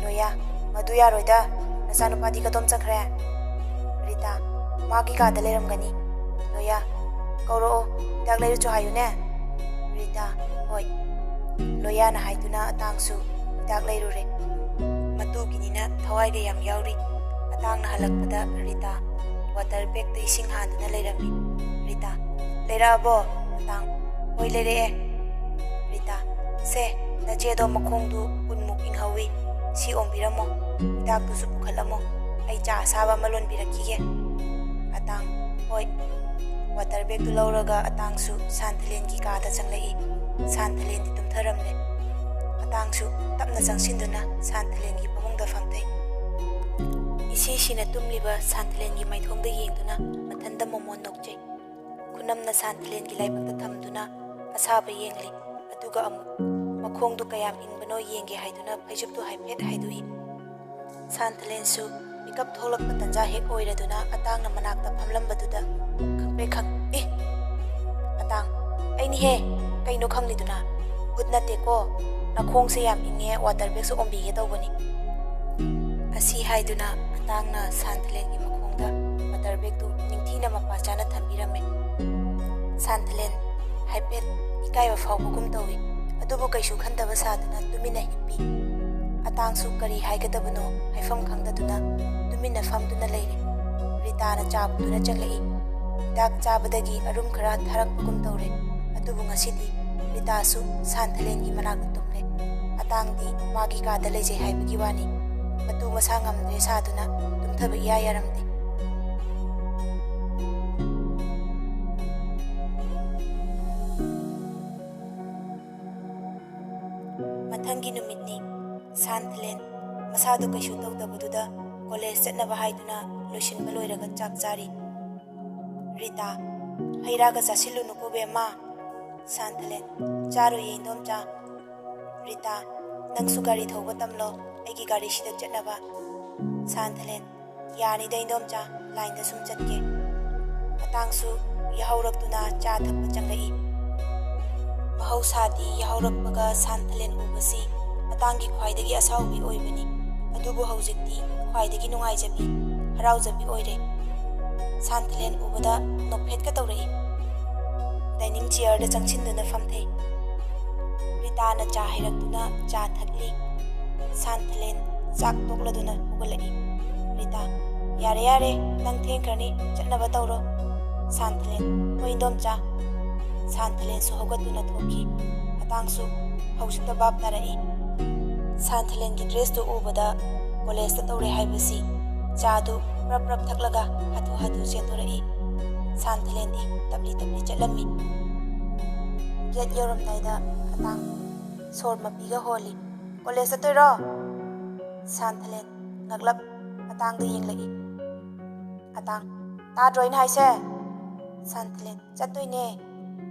ꯂꯣꯌꯥ, "ꯃꯗꯨ ꯌꯥꯔꯣꯏꯗ, ꯅꯆꯥꯅꯨꯄꯥꯗꯤ ꯀꯗꯣꯝ ꯆꯠꯈ꯭ꯔꯦ?" ꯔꯤꯇꯥ, "ꯃꯥꯒꯤ ꯀꯥꯗ ꯂꯩꯔꯝꯒꯅꯤ꯫" ꯂꯣꯌꯥ, "ꯀꯧꯔꯛꯑꯣ, ꯍꯤꯗꯥꯛ ꯂꯩꯔꯨꯆꯣ ꯍꯥꯏꯌꯨꯅꯦ꯫" ꯔꯤꯇꯥ, "ꯍꯣꯏ꯫" ꯂꯣꯌꯥꯅ ꯍꯥꯏꯗꯨꯅ ꯑꯇꯥꯡꯁꯨ ꯍꯤꯗꯥꯛ ꯂꯩꯔꯨꯔꯦ꯫ ꯃꯇꯨꯒꯤꯅꯤꯅ ꯊꯋꯥꯏꯒ ꯌꯥꯝ ꯌꯥꯎꯔꯤ꯫ ꯑꯇꯥꯡꯅ ꯍꯜꯂꯛꯄꯗ ꯔꯤꯇꯥ ꯋꯥꯇꯔ ꯕꯦꯒꯇ ꯏꯁꯤꯡ ꯍꯥꯟꯗꯨꯅ ꯂꯩꯔꯝꯃꯤ꯫ ꯔꯤꯇꯥ, "ꯂꯩꯔꯛꯑꯕꯣ?" ꯑꯇꯥꯡ, "ꯍꯣꯏ, ꯂꯩꯔꯛꯑꯦ꯫" ꯔꯤꯇꯥ, "ꯁꯦ, ꯅꯆꯦꯗꯣ ꯃꯈꯣꯡꯗꯨ ꯀꯨꯟꯃꯨꯛ ꯏꯪꯍꯧꯋꯤ꯫ ꯁꯤ ꯑꯣꯝꯕꯤꯔꯝꯃꯣ꯫ ꯍꯤꯗꯥꯛꯇꯨꯁꯨ ꯄꯨꯈꯠꯂꯝꯃꯣ꯫ ꯑꯩ ꯆꯥ ꯑꯁꯥꯕ ꯑꯃ ꯂꯣꯟꯕꯤꯔꯛꯈꯤꯒꯦ꯫" ꯑꯇꯥꯡ, "ꯍꯣꯏ꯫" ꯋꯥꯇꯔ ꯕꯦꯒꯇꯨ ꯂꯧꯔꯒ ꯑꯇꯥꯡꯁꯨ ꯁꯥꯟꯊꯂꯦꯟꯒꯤ ꯀꯥꯗ ꯆꯪꯂꯛꯏ꯫ ꯁꯥꯟꯊꯂꯦꯟꯗꯤ ꯇꯨꯝꯊꯔꯝꯂꯦ꯫ ꯑꯇꯥꯡꯁꯨ ꯇꯞꯅ ꯆꯪꯁꯤꯟꯗꯨꯅ ꯁꯥꯟꯊꯂꯦꯟꯒꯤ ꯐꯃꯨꯡꯗ ꯐꯝꯊꯩ꯫ ꯏꯁꯤꯁꯤꯅ ꯇꯨꯝꯂꯤꯕ ꯁꯥꯟꯊꯂꯦꯟꯒꯤ ꯃꯥꯏꯊꯣꯡꯗ ꯌꯦꯡꯗꯨꯅ ꯃꯊꯟꯇ ꯃꯣꯃꯣꯟ ꯅꯣꯛꯆꯩ꯫ ꯈꯨꯅꯝꯅ ꯁꯥꯟꯊꯂꯦꯟꯒꯤ ꯂꯥꯏꯕꯛꯇ ꯊꯝꯗꯨꯅ ꯑꯁꯥꯕ ꯌꯦꯡꯂꯤ꯫ ꯑꯗꯨꯒ ꯑꯃꯨꯛ ꯃꯈꯣꯡꯗꯨ ꯀꯌꯥꯝ ꯏꯪꯕꯅꯣ ꯌꯦꯡꯒꯦ ꯍꯥꯏꯗꯨꯅ ꯐꯩꯖꯨꯞꯇꯨ ꯍꯥꯏꯐꯦꯠ ꯍꯥꯏꯗꯣꯛꯏ꯫ ꯁꯥꯟꯊꯂꯦꯟꯁꯨ ꯃꯤꯀꯞ ꯊꯣꯛꯂꯛꯄ ꯇꯟꯖꯥ ꯍꯦꯛ ꯑꯣꯏꯔꯗꯨꯅ ꯑꯇꯥꯡꯅ ꯃꯅꯥꯛꯇ ꯐꯝꯂꯝꯕꯗꯨꯗ ꯈꯪꯄ꯭ꯔꯦꯛ ꯈꯪ, "ꯑꯦ!" ꯑꯇꯥꯡ, "ꯑꯩꯅꯤꯍꯦ, ꯀꯩꯅꯣ ꯈꯪꯂꯤꯗꯨꯅ?" "ꯍꯨꯠ ꯅꯠꯇꯦꯀꯣ, ꯅꯈꯣꯡꯁꯦ ꯌꯥꯝ ꯏꯪꯉꯦ, ꯋꯥꯇꯔ ꯕꯦꯒꯁꯨ ꯑꯣꯝꯕꯤꯒꯦ ꯇꯧꯕꯅꯤ꯫" ꯑꯁꯤ ꯍꯥꯏꯗꯨꯅ ꯑꯇꯥꯡꯅ ꯁꯥꯟꯊꯂꯦꯟꯒꯤ ꯃꯈꯣꯡꯗ ꯋꯥꯇꯔ ꯕꯦꯒꯇꯨ ꯅꯤꯡꯊꯤꯅ ꯃꯄꯥ ꯆꯥꯅ ꯊꯝꯕꯤꯔꯝꯃꯦ꯫ ꯁꯥꯟꯊꯂꯦꯟ ꯍꯥꯏꯐꯦꯠ ꯏꯀꯥꯏꯕ ꯐꯥꯎꯕꯒꯨꯝ ꯇꯧꯏ, ꯑꯗꯨꯕꯨ ꯀꯩꯁꯨ ꯈꯟꯗꯕ ꯁꯥꯗꯨꯅ ꯇꯨꯃꯤꯟꯅ ꯍꯤꯞꯄꯤ꯫ ꯑꯇꯥꯡꯁꯨ ꯀꯔꯤ ꯍꯥꯏꯒꯗꯕꯅꯣ ꯍꯥꯏꯐꯝ ꯈꯪꯗꯗꯨꯅ ꯇꯨꯃꯤꯟꯅ ꯐꯝꯗꯨꯅ ꯂꯩꯔꯤ꯫ ꯔꯤꯇꯥꯅ ꯆꯥ ꯄꯨꯗꯨꯅ ꯆꯪꯂꯛꯏ꯫ ꯍꯤꯗꯥꯛ ꯆꯥꯕꯗꯒꯤ ꯑꯔꯨꯝ ꯈꯔ ꯊꯥꯔꯛꯄꯒꯨꯝ ꯇꯧꯔꯦ, ꯑꯗꯨꯕꯨ ꯉꯁꯤꯗꯤ ꯔꯤꯇꯥꯁꯨ ꯁꯥꯟꯊꯂꯦꯟꯒꯤ ꯃꯅꯥꯛꯇ ꯇꯨꯝꯂꯦ꯫ ꯑꯇꯥꯡꯗꯤ ꯃꯥꯒꯤ ꯀꯥꯗ ꯂꯩꯖꯩ ꯍꯥꯏꯕꯒꯤ ꯋꯥꯅꯤ꯫ ꯃꯇꯨ ꯃꯁꯥ ꯉꯝꯗ꯭ꯔꯦ ꯁꯥꯗꯨꯅ ꯇꯨꯝꯊꯕ ꯏꯌꯥ ꯌꯥꯔꯝꯗꯦ꯫ ꯃꯊꯪꯒꯤ ꯅꯨꯃꯤꯠꯅꯤ꯫ ꯁꯥꯟꯊꯂꯦꯟ ꯃꯁꯥꯗꯨ ꯀꯩꯁꯨ ꯇꯧꯗꯕꯗꯨꯗ ꯀꯣꯂꯦꯖ ꯆꯠꯅꯕ ꯍꯥꯏꯗꯨꯅ ꯂꯣꯏꯁꯤꯟꯕ ꯂꯣꯏꯔꯒ ꯆꯥꯛ ꯆꯥꯔꯤ꯫ ꯔꯤꯇꯥ, "ꯍꯩ ꯔꯥꯒ ꯆꯥꯁꯤꯜꯂꯨꯅꯨꯀꯣ ꯕꯦꯝꯃ꯫" ꯁꯥꯟꯊꯂꯦꯟ, "ꯆꯥꯔꯣꯏꯌꯦ ꯏꯟꯗꯣꯝꯆꯥ꯫" ꯔꯤꯇꯥ, "ꯅꯪꯁꯨ ꯒꯥꯔꯤ ꯊꯧꯕ ꯇꯝꯂꯣ, ꯑꯩꯒꯤ ꯒꯥꯔꯤꯁꯤꯗ ꯆꯠꯅꯕ꯫" ꯁꯥꯟꯊꯂꯦꯟ, "ꯌꯥꯅꯤꯗ ꯏꯟꯗꯣꯝꯆꯥ, ꯂꯥꯏꯟꯗ ꯁꯨꯝ ꯆꯠꯀꯦ꯫" ꯑꯇꯥꯡꯁꯨ ꯌꯥꯍꯧꯔꯛꯇꯨꯅ ꯆꯥ ꯊꯛꯄ ꯆꯪꯂꯛꯏ꯫ ꯃꯍꯧꯁꯥꯗꯤ ꯌꯥꯍꯧꯔꯛꯄꯒ ꯁꯥꯟꯊꯂꯦꯟ ꯎꯕꯁꯤ ꯑꯇꯥꯡꯒꯤ ꯈ꯭ꯋꯥꯏꯗꯒꯤ ꯑꯁꯥꯎꯕꯤ ꯑꯣꯏꯕꯅꯤ꯫ ꯑꯗꯨꯕꯨ ꯍꯧꯖꯤꯛꯇꯤ ꯈ꯭ꯋꯥꯏꯗꯒꯤ ꯅꯨꯡꯉꯥꯏꯖꯕꯤ, ꯍꯔꯥꯎꯖꯕꯤ ꯑꯣꯏꯔꯦ꯫ ꯁꯥꯟꯊꯂꯦꯟ ꯎꯕꯗ ꯅꯣꯛꯐꯦꯠꯀ ꯇꯧꯔꯛꯏ꯫ ꯗꯥꯏꯅꯤꯡ ꯆꯤꯌꯔꯗ ꯆꯪꯁꯤꯟꯗꯨꯅ ꯐꯝꯊꯩ꯫ ꯔꯤꯇꯥꯅ ꯆꯥ ꯍꯩꯔꯛꯇꯨꯅ ꯆꯥ ꯊꯛꯂꯤ꯫ ꯁꯥꯟꯊꯂꯦꯟ ꯆꯥꯛ ꯇꯣꯛꯂꯗꯨꯅ ꯍꯧꯒꯠꯂꯛꯏ꯫ ꯔꯤꯇꯥ, "ꯌꯥꯔꯦ, ꯌꯥꯔꯦ, ꯅꯪ ꯊꯦꯡꯈ꯭ꯔꯅꯤ, ꯆꯠꯅꯕ ꯇꯧꯔꯣ꯫" ꯁꯥꯟꯊꯂꯦꯟ, "ꯍꯣꯏ, ꯏꯟꯗꯣꯝꯆꯥ꯫" ꯁꯥꯟꯊꯂꯦꯟꯁꯨ ꯍꯧꯒꯠꯇꯨꯅ ꯊꯣꯛꯈꯤ꯫ ꯑꯇꯥꯡꯁꯨ ꯍꯧꯖꯤꯛꯇ ꯚꯥꯞ ꯇꯥꯔꯛꯏ꯫ ꯁꯥꯟꯊꯂꯦꯟꯒꯤ ꯗ꯭ꯔꯦꯁꯇꯨ ꯎꯕꯗ ꯀꯣꯂꯦꯖꯇ ꯇꯧꯔꯦ ꯍꯥꯏꯕꯁꯤ꯫ ꯆꯥꯗꯨ ꯄ꯭ꯔꯞ ꯄ꯭ꯔꯞ ꯊꯛꯂꯒ ꯍꯥꯊꯨ ꯍꯥꯊꯨ ꯆꯦꯟꯊꯣꯔꯛꯏ꯫ ꯁꯥꯟꯊꯂꯦꯟꯗꯤ ꯇꯞꯂꯤ ꯇꯞꯂꯤ ꯆꯠꯂꯝꯃꯤ꯫ ꯒꯦꯠ ꯌꯧꯔꯝꯗꯥꯏꯗ ꯑꯇꯥꯡ ꯁꯣꯔ ꯃꯄꯤꯒ ꯍꯣꯜꯂꯤ꯫ "ꯀꯣꯂꯦꯖ ꯆꯠꯇꯣꯏꯔꯣ?" ꯁꯥꯟꯊꯂꯦꯟ ꯉꯛꯂꯞ ꯑꯇꯥꯡꯗ ꯌꯦꯡꯂꯛꯏ꯫ ꯑꯇꯥꯡ, "ꯇꯥꯗ꯭ꯔꯣ ꯑꯩꯅ ꯍꯥꯏꯁꯦ?" ꯁꯥꯟꯊꯂꯦꯟ, "ꯆꯠꯇꯣꯏꯅꯦ꯫"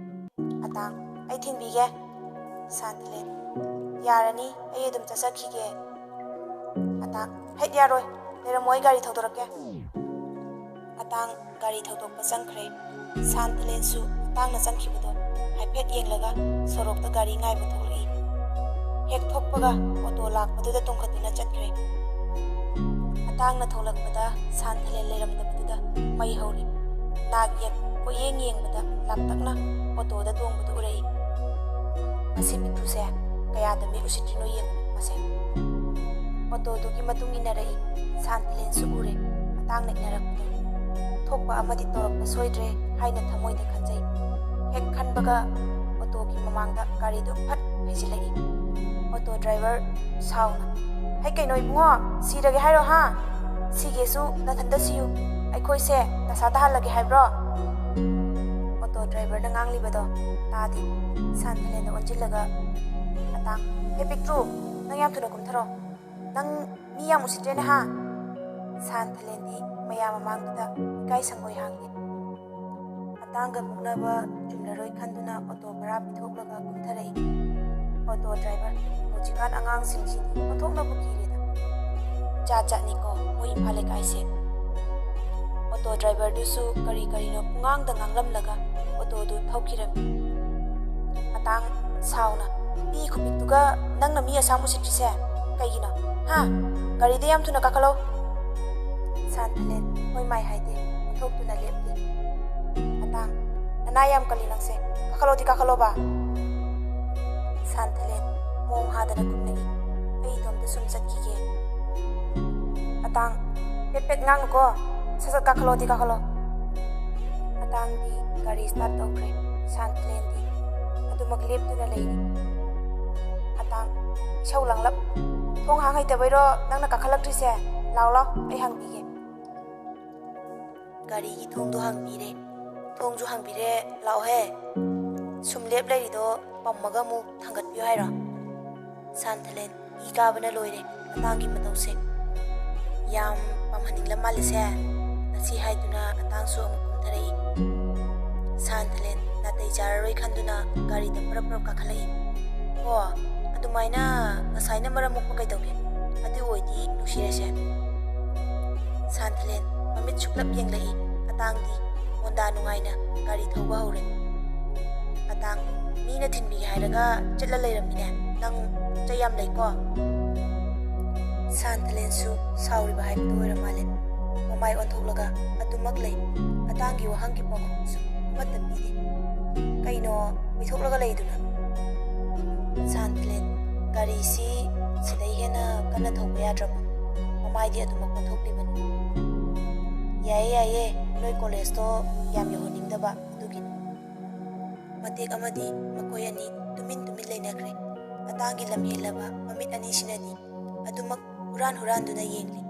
ꯑꯇꯥꯡ, "ꯑꯩ ꯊꯤꯟꯕꯤꯒꯦ꯫" ꯁꯥꯟꯊꯂꯦꯟ, "ꯌꯥꯔꯅꯤ, ꯑꯩ ꯑꯗꯨꯝ ꯆꯠꯆꯈꯤꯒꯦ꯫" ꯑꯇꯥꯡ, "ꯍꯩꯠ, ꯌꯥꯔꯣꯏ, ꯂꯩꯔꯝꯃꯣ, ꯑꯩ ꯒꯥꯔꯤ ꯊꯧꯗꯣꯔꯛꯀꯦ꯫" ꯑꯇꯥꯡ ꯒꯥꯔꯤ ꯊꯧꯗꯣꯛꯄ ꯆꯪꯈ꯭ꯔꯦ꯫ ꯁꯥꯟꯊꯂꯦꯟꯁꯨ ꯑꯇꯥꯡꯅ ꯆꯪꯈꯤꯕꯗꯣ ꯍꯥꯏꯐꯦꯠ ꯌꯦꯡꯂꯒ ꯁꯣꯔꯣꯛꯇ ꯒꯥꯔꯤ ꯉꯥꯏꯕ ꯊꯣꯛꯂꯛꯏ꯫ ꯍꯦꯛ ꯊꯣꯛꯄꯒ ꯑꯣꯇꯣ ꯂꯥꯛꯄꯗꯨꯗ ꯇꯣꯡꯈꯠꯇꯨꯅ ꯆꯠꯈ꯭ꯔꯦ꯫ ꯑꯇꯥꯡꯅ ꯊꯣꯛꯂꯛꯄꯗ ꯁꯥꯟꯊꯂꯦꯟ ꯂꯩꯔꯝꯗꯕꯗꯨꯗ ꯃꯩ ꯍꯧꯔꯤ꯫ ꯅꯥꯛ ꯌꯦꯠ ꯀꯣꯏꯌꯦꯡ ꯌꯦꯡꯕꯗ ꯂꯥꯞꯇꯛꯅ ꯑꯣꯇꯣꯗ ꯇꯣꯡꯕꯗꯨ ꯎꯔꯛꯏ꯫ "ꯃꯁꯤ ꯃꯤꯊꯨꯁꯦ ꯀꯌꯥꯗ ꯃꯤ ꯎꯁꯤꯠꯇ꯭ꯔꯤꯅꯣ ꯌꯦꯡꯉꯨ ꯃꯁꯦ꯫" ꯑꯣꯇꯣꯗꯨꯒꯤ ꯃꯇꯨꯡ ꯏꯟꯅꯔꯛꯏ꯫ ꯁꯥꯟꯊꯂꯦꯟꯁꯨ ꯎꯔꯦ ꯑꯇꯥꯡꯅ ꯏꯟꯅꯔꯛꯄꯗꯣ꯫ ꯊꯣꯛꯄ ꯑꯃꯗꯤ ꯇꯧꯔꯛꯄ ꯁꯣꯏꯗ꯭ꯔꯦ ꯍꯥꯏꯅ ꯊꯃꯣꯏꯗ ꯈꯟꯖꯩ꯫ ꯍꯦꯛ ꯈꯟꯕꯒ ꯑꯣꯇꯣꯒꯤ ꯃꯃꯥꯡꯗ ꯒꯥꯔꯤꯗꯨ ꯐꯠ ꯍꯩꯖꯤꯜꯂꯛꯏ꯫ ꯑꯣꯇꯣ ꯗ꯭ꯔꯥꯏꯚꯔ ꯁꯥꯎꯅ, "ꯍꯩ ꯀꯩꯅꯣ ꯏꯕꯨꯡꯉꯣ, ꯁꯤꯔꯒꯦ ꯍꯥꯏꯔꯣ ꯍꯥ? ꯁꯤꯒꯦꯁꯨ ꯅꯊꯟꯇ ꯁꯤꯌꯨ, ꯑꯩꯈꯣꯏꯁꯦ ꯗꯁꯥ ꯇꯥꯍꯜꯂꯒꯦ ꯍꯥꯏꯕ꯭ꯔꯣ?" ꯑꯣꯇꯣ ꯗ꯭ꯔꯥꯏꯚꯔꯅ ꯉꯥꯡꯂꯤꯕꯗꯣ ꯇꯥꯗꯦ꯫ ꯁꯥꯟꯊꯂꯦꯟꯗ ꯑꯣꯟꯁꯤꯜꯂꯒ, "ꯑꯇꯥꯡ, ꯍꯦ ꯄꯤꯛꯇ꯭ꯔꯨ, ꯅꯪ ꯌꯥꯝ ꯊꯨꯅ ꯀꯨꯝꯊꯔꯣ꯫ ꯅꯪ ꯃꯤ ꯌꯥꯝ ꯎꯁꯤꯠꯇ꯭ꯔꯦꯅꯦ ꯍꯥ?" ꯁꯥꯟꯊꯂꯦꯟꯗꯤ ꯃꯌꯥꯝ ꯃꯃꯥꯡꯗꯨꯗ ꯏꯀꯥꯏ ꯁꯪꯒꯣꯏ ꯍꯥꯡꯗꯦ꯫ ꯑꯇꯥꯡꯒ ꯃꯨꯛꯅꯕ ꯆꯨꯝꯂꯔꯣꯏ ꯈꯟꯗꯨꯅ ꯑꯣꯇꯣ ꯚꯔꯥ ꯄꯤꯊꯣꯛꯂꯒ ꯀꯨꯝꯊꯔꯛꯏ꯫ ꯑꯣꯇꯣ ꯗ꯭ꯔꯥꯏꯚꯔ, "ꯍꯧꯖꯤꯛꯀꯥꯟ ꯑꯉꯥꯡꯁꯤꯡꯁꯤꯗꯤ ꯑꯣꯟꯊꯣꯛꯅꯕꯨ ꯀꯤꯔꯦꯗ꯫ ꯖꯥꯠ ꯖꯥꯠꯅꯤꯀꯣ ꯃꯣꯏ ꯏꯝꯐꯥꯜ ꯂꯩꯀꯥꯏꯁꯦ꯫" ꯑꯣꯇꯣ ꯗ꯭ꯔꯥꯏꯚꯔꯗꯨꯁꯨ ꯀꯔꯤ ꯀꯔꯤꯅꯣ ꯄꯨꯡꯉꯥꯡꯗ ꯉꯥꯡꯂꯝꯂꯒ ꯑꯣꯇꯣꯗꯨ ꯊꯧꯈꯤꯔꯝꯃꯤ꯫ ꯑꯇꯥꯡ ꯁꯥꯎꯅ, "ꯄꯤ ꯈꯨꯄꯤꯛꯇꯨꯒ ꯅꯪꯅ ꯃꯤ ꯑꯁꯥꯝ ꯎꯁꯤꯠꯇ꯭ꯔꯤꯁꯦ ꯀꯩꯒꯤꯅꯣ? ꯍꯥ? ꯒꯥꯔꯤꯗ ꯌꯥꯝ ꯊꯨꯅ ꯀꯥꯈꯠꯂꯣ꯫" ꯁꯥꯟꯊꯂꯦꯟ, "ꯍꯣꯏ ꯃꯥꯏ ꯍꯥꯏꯗꯦ", ꯑꯣꯟꯊꯣꯛꯇꯨꯅ ꯂꯦꯞꯂꯤ꯫ ꯑꯇꯥꯡ, "ꯅꯅꯥ ꯌꯥꯝ ꯀꯜꯂꯤ ꯅꯪꯁꯦ꯫ ꯀꯥꯈꯠꯂꯣꯗꯤ ꯀꯥꯈꯠꯂꯣꯕ꯫" ꯁꯥꯟꯊꯂꯦꯟ ꯃꯣꯡ ꯍꯥꯗꯅ ꯈꯨꯝꯂꯛꯏ꯫ ꯑꯩ ꯏꯇꯣꯝꯇ ꯁꯨꯝ ꯆꯠꯈꯤꯒꯦ꯫ ꯑꯇꯥꯡ, "ꯄꯦꯠ ꯄꯦꯠ ꯉꯥꯡꯅꯨꯀꯣ, ꯁꯠ ꯁꯠ ꯀꯥꯈꯠꯂꯣꯗꯤ ꯀꯥꯈꯠꯂꯣ꯫" ꯑꯇꯥꯡꯗꯤ ꯒꯥꯔꯤ ꯁ꯭ꯇꯥꯔꯠ ꯇꯧꯈ꯭ꯔꯦ꯫ ꯁꯥꯟꯊꯂꯦꯟꯗꯤ ꯑꯗꯨꯃꯛ ꯂꯦꯞꯇꯨꯅ ꯂꯩꯔꯤ꯫ ꯑꯇꯥꯡ, ꯏꯁꯧ ꯂꯥꯡꯂꯞ, "ꯊꯣꯡ ꯍꯥꯡ ꯍꯩꯇꯕꯩꯔꯣ ꯅꯪꯅ ꯀꯥꯈꯠꯂꯛꯇ꯭ꯔꯤꯁꯦ? ꯂꯥꯎ ꯂꯥꯎ, ꯑꯩ ꯍꯥꯡꯕꯤꯒꯦ꯫" ꯒꯥꯔꯤꯒꯤ ꯊꯣꯡꯗꯣ ꯍꯥꯡꯕꯤꯔꯦ꯫ "ꯊꯣꯡꯁꯨ ꯍꯥꯡꯕꯤꯔꯦ, ꯂꯥꯛꯑꯣꯍꯦ꯫ ꯁꯨꯝ ꯂꯦꯞ ꯂꯩꯔꯤꯗꯣ ꯄꯝꯃꯒ ꯑꯃꯨꯛ ꯊꯥꯡꯒꯠꯄꯤꯌꯨ ꯍꯥꯏꯔꯣ?" ꯁꯥꯟꯊꯂꯦꯟ ꯏ ꯀꯥꯕꯅ ꯂꯣꯏꯔꯦ ꯑꯇꯥꯡꯒꯤ ꯃꯇꯧꯁꯦ꯫ "ꯌꯥꯝ ꯄꯥꯝꯍꯟꯅꯤꯡꯂ ꯃꯥꯜꯂꯦꯁꯦ꯫" ꯑꯁꯤ ꯍꯥꯏꯗꯨꯅ ꯑꯇꯥꯡꯁꯨ ꯑꯃꯨꯛ ꯀꯨꯝꯊꯔꯛꯏ꯫ ꯁꯥꯟꯊꯂꯦꯟ ꯅꯥꯇꯩ ꯆꯥꯔꯔꯣꯏ ꯈꯟꯗꯨꯅ ꯒꯥꯔꯤꯗ ꯄꯔꯞ ꯄꯔꯞ ꯀꯥꯈꯠꯂꯛꯏ꯫ "ꯑꯣ, ꯑꯗꯨꯃꯥꯏꯅ ꯉꯁꯥꯏꯅ ꯃꯔꯝ ꯃꯣꯛꯄ ꯀꯩꯗꯧꯒꯦ? ꯑꯗꯨ ꯑꯣꯏꯗꯤ ꯅꯨꯡꯁꯤꯔꯁꯦ꯫" ꯁꯥꯟꯊꯂꯦꯟ ꯃꯃꯤꯠ ꯁꯨꯛꯂꯞ ꯌꯦꯡꯂꯛꯏ꯫ ꯑꯇꯥꯡꯗꯤ ꯃꯣꯟꯗꯥ ꯅꯨꯡꯉꯥꯏꯅ ꯒꯥꯔꯤ ꯊꯧꯕ ꯍꯧꯔꯦ꯫ ꯑꯇꯥꯡ, "ꯃꯤꯅ ꯊꯤꯟꯕꯤꯒꯦ ꯍꯥꯏꯔꯒ ꯆꯠꯂ ꯂꯩꯔꯝꯃꯤꯅꯦ꯫ ꯅꯪ ꯆꯩ ꯌꯥꯝ ꯂꯩꯀꯣ꯫" ꯁꯥꯟꯊꯂꯦꯟꯁꯨ ꯁꯥꯎꯔꯤꯕ ꯍꯥꯏꯕꯗꯨ ꯑꯣꯏꯔ ꯃꯥꯜꯂꯦ꯫ ꯃꯃꯥꯏ ꯑꯣꯟꯊꯣꯛꯂꯒ ꯑꯗꯨꯃꯛ ꯂꯩ꯫ ꯑꯇꯥꯡꯒꯤ ꯋꯥꯍꯪꯒꯤ ꯄꯥꯎꯈꯨꯝꯁꯨ ꯑꯃꯠꯇ ꯄꯤꯗꯦ꯫ "ꯀꯩꯅꯣ ꯎꯏꯊꯣꯛꯂꯒ ꯂꯩꯗꯨꯅ?" ꯁꯥꯟꯊꯂꯦꯟ, "ꯒꯥꯔꯤꯁꯤ ꯁꯤꯗꯩ ꯍꯦꯟꯅ ꯀꯟꯅ ꯊꯧꯕ ꯌꯥꯗ꯭ꯔꯕ? ꯃꯃꯥꯏꯗꯤ ꯑꯗꯨꯃꯛ ꯑꯣꯟꯊꯣꯛꯂꯤꯕꯅꯤ꯫" "ꯌꯥꯏꯌꯦ, ꯌꯥꯏꯌꯦ, ꯅꯣꯏ ꯀꯣꯂꯦꯖꯇꯣ ꯌꯥꯝ ꯌꯧꯍꯟꯅꯤꯡꯗꯕ ꯑꯗꯨꯒꯤꯅꯤ꯫" ꯃꯇꯦꯛ ꯑꯃꯗꯤ ꯃꯈꯣꯏ ꯑꯅꯤ ꯇꯨꯃꯤꯟ ꯇꯨꯃꯤꯟ ꯂꯩꯅꯈ꯭ꯔꯦ꯫ ꯑꯇꯥꯡꯒꯤ ꯂꯝ ꯍꯦꯜꯂꯕ ꯃꯃꯤꯠ ꯑꯅꯤꯁꯤꯅꯗꯤ ꯑꯗꯨꯃꯛ ꯍꯨꯔꯥꯟ ꯍꯨꯔꯥꯟꯗꯨꯅ ꯌꯦꯡꯂꯤ꯫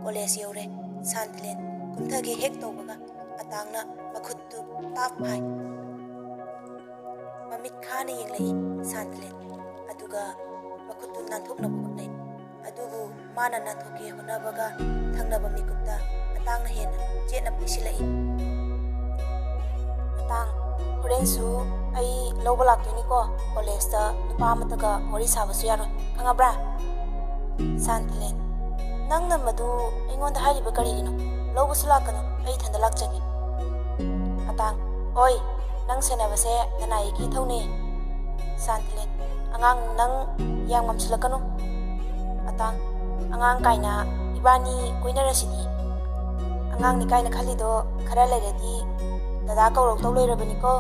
ꯀꯣꯂꯦꯖ ꯌꯧꯔꯦ꯫ ꯁꯥꯟꯊꯂꯦꯟ ꯀꯨꯝꯊꯒꯦ ꯍꯦꯛ ꯇꯧꯕꯒ ꯑꯇꯥꯡꯅ ꯃꯈꯨꯠꯇꯨ ꯇꯥꯞ ꯍꯥꯏ꯫ ꯃꯃꯤꯠ ꯈꯥꯅ ꯌꯦꯡꯂꯛꯏ ꯁꯥꯟꯊꯂꯦꯟ꯫ ꯑꯗꯨꯒ ꯃꯈꯨꯠꯇꯨ ꯅꯥꯟꯊꯣꯛꯅꯕ ꯍꯣꯠꯅꯩ꯫ ꯑꯗꯨꯕꯨ ꯃꯥꯅ ꯅꯥꯟꯊꯣꯛꯀꯦ ꯍꯣꯠꯅꯕꯒ ꯊꯪꯅꯕ ꯃꯤꯀꯨꯞꯇ ꯑꯇꯥꯡꯅ ꯍꯦꯟꯅ ꯆꯦꯠꯅ ꯄꯩꯁꯤꯜꯂꯛꯏ꯫ "ꯑꯇꯥꯡ, ꯍꯣꯔꯦꯟꯁꯨ ꯑꯩ ꯂꯧꯕ ꯂꯥꯛꯇꯣꯏꯅꯤꯀꯣ꯫ ꯀꯣꯂꯦꯖꯇ ꯅꯨꯄꯥ ꯑꯃꯠꯇꯒ ꯋꯥꯔꯤ ꯁꯥꯕꯁꯨ ꯌꯥꯔꯣꯏ, ꯈꯪꯉꯕ꯭ꯔꯥ?" ꯁꯥꯟꯊꯂꯦꯟ, "ꯅꯪꯅ ꯃꯗꯨ ꯑꯩꯉꯣꯟꯗ ꯍꯥꯏꯔꯤꯕ ꯀꯔꯤꯒꯤꯅꯣ? ꯂꯧꯕꯁꯨ ꯂꯥꯛꯀꯅꯨ, ꯑꯩ ꯏꯊꯟꯗ ꯂꯥꯛꯆꯒꯦ꯫" ꯑꯇꯥꯡ, "ꯑꯣꯏ, ꯅꯪ ꯁꯦꯟꯅꯕꯁꯦ ꯅꯅꯥꯏꯒꯤ ꯏꯊꯧꯅꯦ꯫" ꯁꯥꯟꯊꯂꯦꯟ, "ꯑꯉꯥꯡ, ꯅꯪ ꯌꯥꯝ ꯉꯝꯁꯤꯜꯂꯛꯀꯅꯨ꯫" ꯑꯇꯥꯡ, "ꯑꯉꯥꯡ ꯀꯥꯏꯅ, ꯏꯕꯥꯅꯤ ꯀꯣꯏꯅꯔꯁꯤꯗꯤ꯫ ꯑꯉꯥꯡꯅꯤ ꯀꯥꯏꯅ ꯈꯜꯂꯤꯗꯣ ꯈꯔ ꯂꯩꯔꯗꯤ ꯗꯗꯥ ꯀꯧꯔꯛꯇꯧ ꯂꯩꯔꯕꯅꯤꯀꯣ꯫"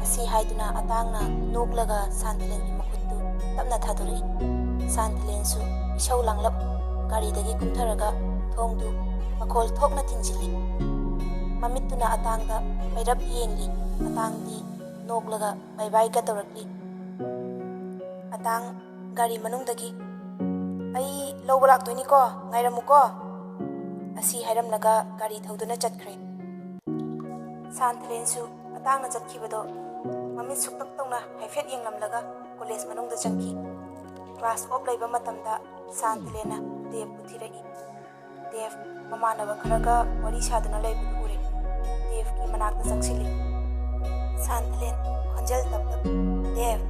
ꯑꯁꯤ ꯍꯥꯏꯗꯨꯅ ꯑꯇꯥꯡꯅ ꯅꯣꯛꯂꯒ ꯁꯥꯟꯊꯂꯦꯟꯒꯤ ꯃꯈꯨꯠꯇꯨ ꯇꯞꯅ ꯊꯥꯗꯣꯔꯛꯏ꯫ ꯁꯥꯟꯊꯂꯦꯟꯁꯨ ꯏꯁꯧ ꯂꯥꯡꯂꯞ ꯒꯥꯔꯤꯗꯒꯤ ꯀꯨꯝꯊꯔꯒ ꯊꯣꯡꯗꯨ ꯃꯈꯣꯜ ꯊꯣꯛꯅ ꯊꯤꯡꯖꯤꯜꯂꯤ꯫ ꯃꯃꯤꯠꯇꯨꯅ ꯑꯇꯥꯡꯗ ꯄꯩꯔꯞ ꯌꯦꯡꯂꯤ꯫ ꯑꯇꯥꯡꯗꯤ ꯅꯣꯛꯂꯒ ꯕꯥꯏ ꯕꯥꯏꯒ ꯇꯧꯔꯛꯂꯤ꯫ ꯑꯇꯥꯡ ꯒꯥꯔꯤ ꯃꯅꯨꯡꯗꯒꯤ, "ꯑꯩ ꯂꯧꯕ ꯂꯥꯛꯇꯣꯏꯅꯤꯀꯣ, ꯉꯥꯏꯔꯝꯃꯨꯀꯣ꯫" ꯑꯁꯤ ꯍꯥꯏꯔꯝꯂꯒ ꯒꯥꯔꯤ ꯊꯧꯗꯨꯅ ꯆꯠꯈ꯭ꯔꯦ꯫ ꯁꯥꯟꯊꯂꯦꯟꯁꯨ ꯑꯇꯥꯡꯅ ꯆꯠꯈꯤꯕꯗꯣ ꯃꯃꯤꯠ ꯁꯨꯛꯇꯛ ꯇꯧꯅ ꯍꯥꯏꯐꯦꯠ ꯌꯦꯡꯂꯝꯂꯒ ꯀꯣꯂꯦꯖ ꯃꯅꯨꯡꯗ ꯆꯪꯈꯤ꯫ ꯀ꯭ꯂꯥꯁ ꯑꯣꯞ ꯂꯩꯕ ꯃꯇꯝꯗ ꯁꯥꯟꯊꯂꯦꯟꯅ ꯗꯦꯕꯄꯨ ꯊꯤꯔꯛꯏ꯫ ꯗꯦꯕ ꯃꯃꯥꯟꯅꯕ ꯈꯔꯒ ꯋꯥꯔꯤ ꯁꯥꯗꯨꯅ ꯂꯩꯕꯗꯨ ꯎꯔꯦ꯫ ꯗꯦꯕꯀꯤ ꯃꯅꯥꯛꯇ ꯆꯪꯁꯤꯜꯂꯤ꯫ ꯁꯥꯟꯊꯂꯦꯟ ꯈꯣꯟꯖꯦꯜ ꯇꯞꯂꯞ, "ꯗꯦꯕ꯫"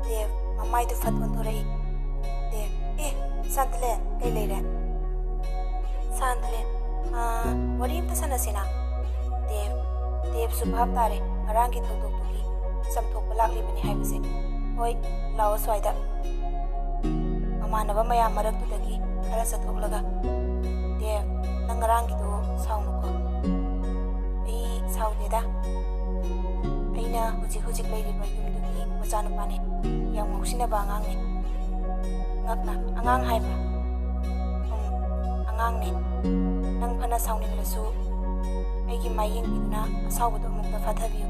ꯗꯦꯕ ꯃꯃꯥꯏꯗꯨ ꯐꯠ ꯑꯣꯟꯊꯣꯔꯛꯏ꯫ ꯗꯦꯕ, "ꯑꯦ, ꯁꯥꯟꯊꯂꯦꯟ, ꯀꯩ ꯂꯩꯔꯦ?" ꯁꯥꯟꯊꯂꯦꯟ, "ꯑꯥ, ꯋꯥꯔꯤ ꯑꯝꯇ ꯁꯥꯟꯅꯁꯤꯅ꯫" ꯗꯦꯕ, ꯗꯦꯕꯁꯨ ꯚꯥꯞ ꯇꯥꯔꯦ ꯉꯔꯥꯡꯒꯤ ꯊꯧꯗꯣꯛꯇꯨꯒꯤ ꯆꯝꯊꯣꯛꯄ ꯂꯥꯛꯂꯤꯕꯅꯤ ꯍꯥꯏꯕꯁꯦ꯫ "ꯍꯣꯏ, ꯂꯥꯛꯑꯣ ꯁ꯭ꯋꯥꯏꯗ꯫" ꯃꯃꯥꯟꯅꯕ ꯃꯌꯥꯝ ꯃꯔꯛꯇꯨꯗꯒꯤ ꯈꯔ ꯆꯠꯊꯣꯛꯂꯒ, "ꯗꯦꯕ, ꯅꯪ ꯉꯔꯥꯡꯒꯤꯗꯣ ꯁꯥꯎꯅꯨꯀꯣ꯫" "ꯑꯩ ꯁꯥꯎꯗꯦꯗ꯫ ꯑꯩꯅ ꯍꯧꯖꯤꯛ ꯍꯧꯖꯤꯛ ꯂꯩꯔꯤꯕ ꯌꯨꯝꯗꯨꯒꯤ ꯃꯆꯥꯅꯨꯄꯥꯅꯦ꯫ ꯌꯥꯝ ꯉꯥꯎꯁꯤꯟꯅꯕ ꯑꯉꯥꯡꯅꯦ꯫" ꯉꯛꯅ, "ꯑꯉꯥꯡ ꯍꯥꯏꯕ?" "ꯎꯝ, ꯑꯉꯥꯡꯅꯦ꯫ ꯅꯪ ꯐꯅ ꯁꯥꯎꯅꯤꯡꯂꯁꯨ ꯑꯩꯒꯤ ꯃꯥꯏ ꯌꯦꯡꯕꯤꯗꯨꯅ ꯑꯁꯥꯎꯕꯗꯣ ꯑꯃꯨꯛꯇ ꯐꯥꯊꯕꯤꯌꯨ꯫"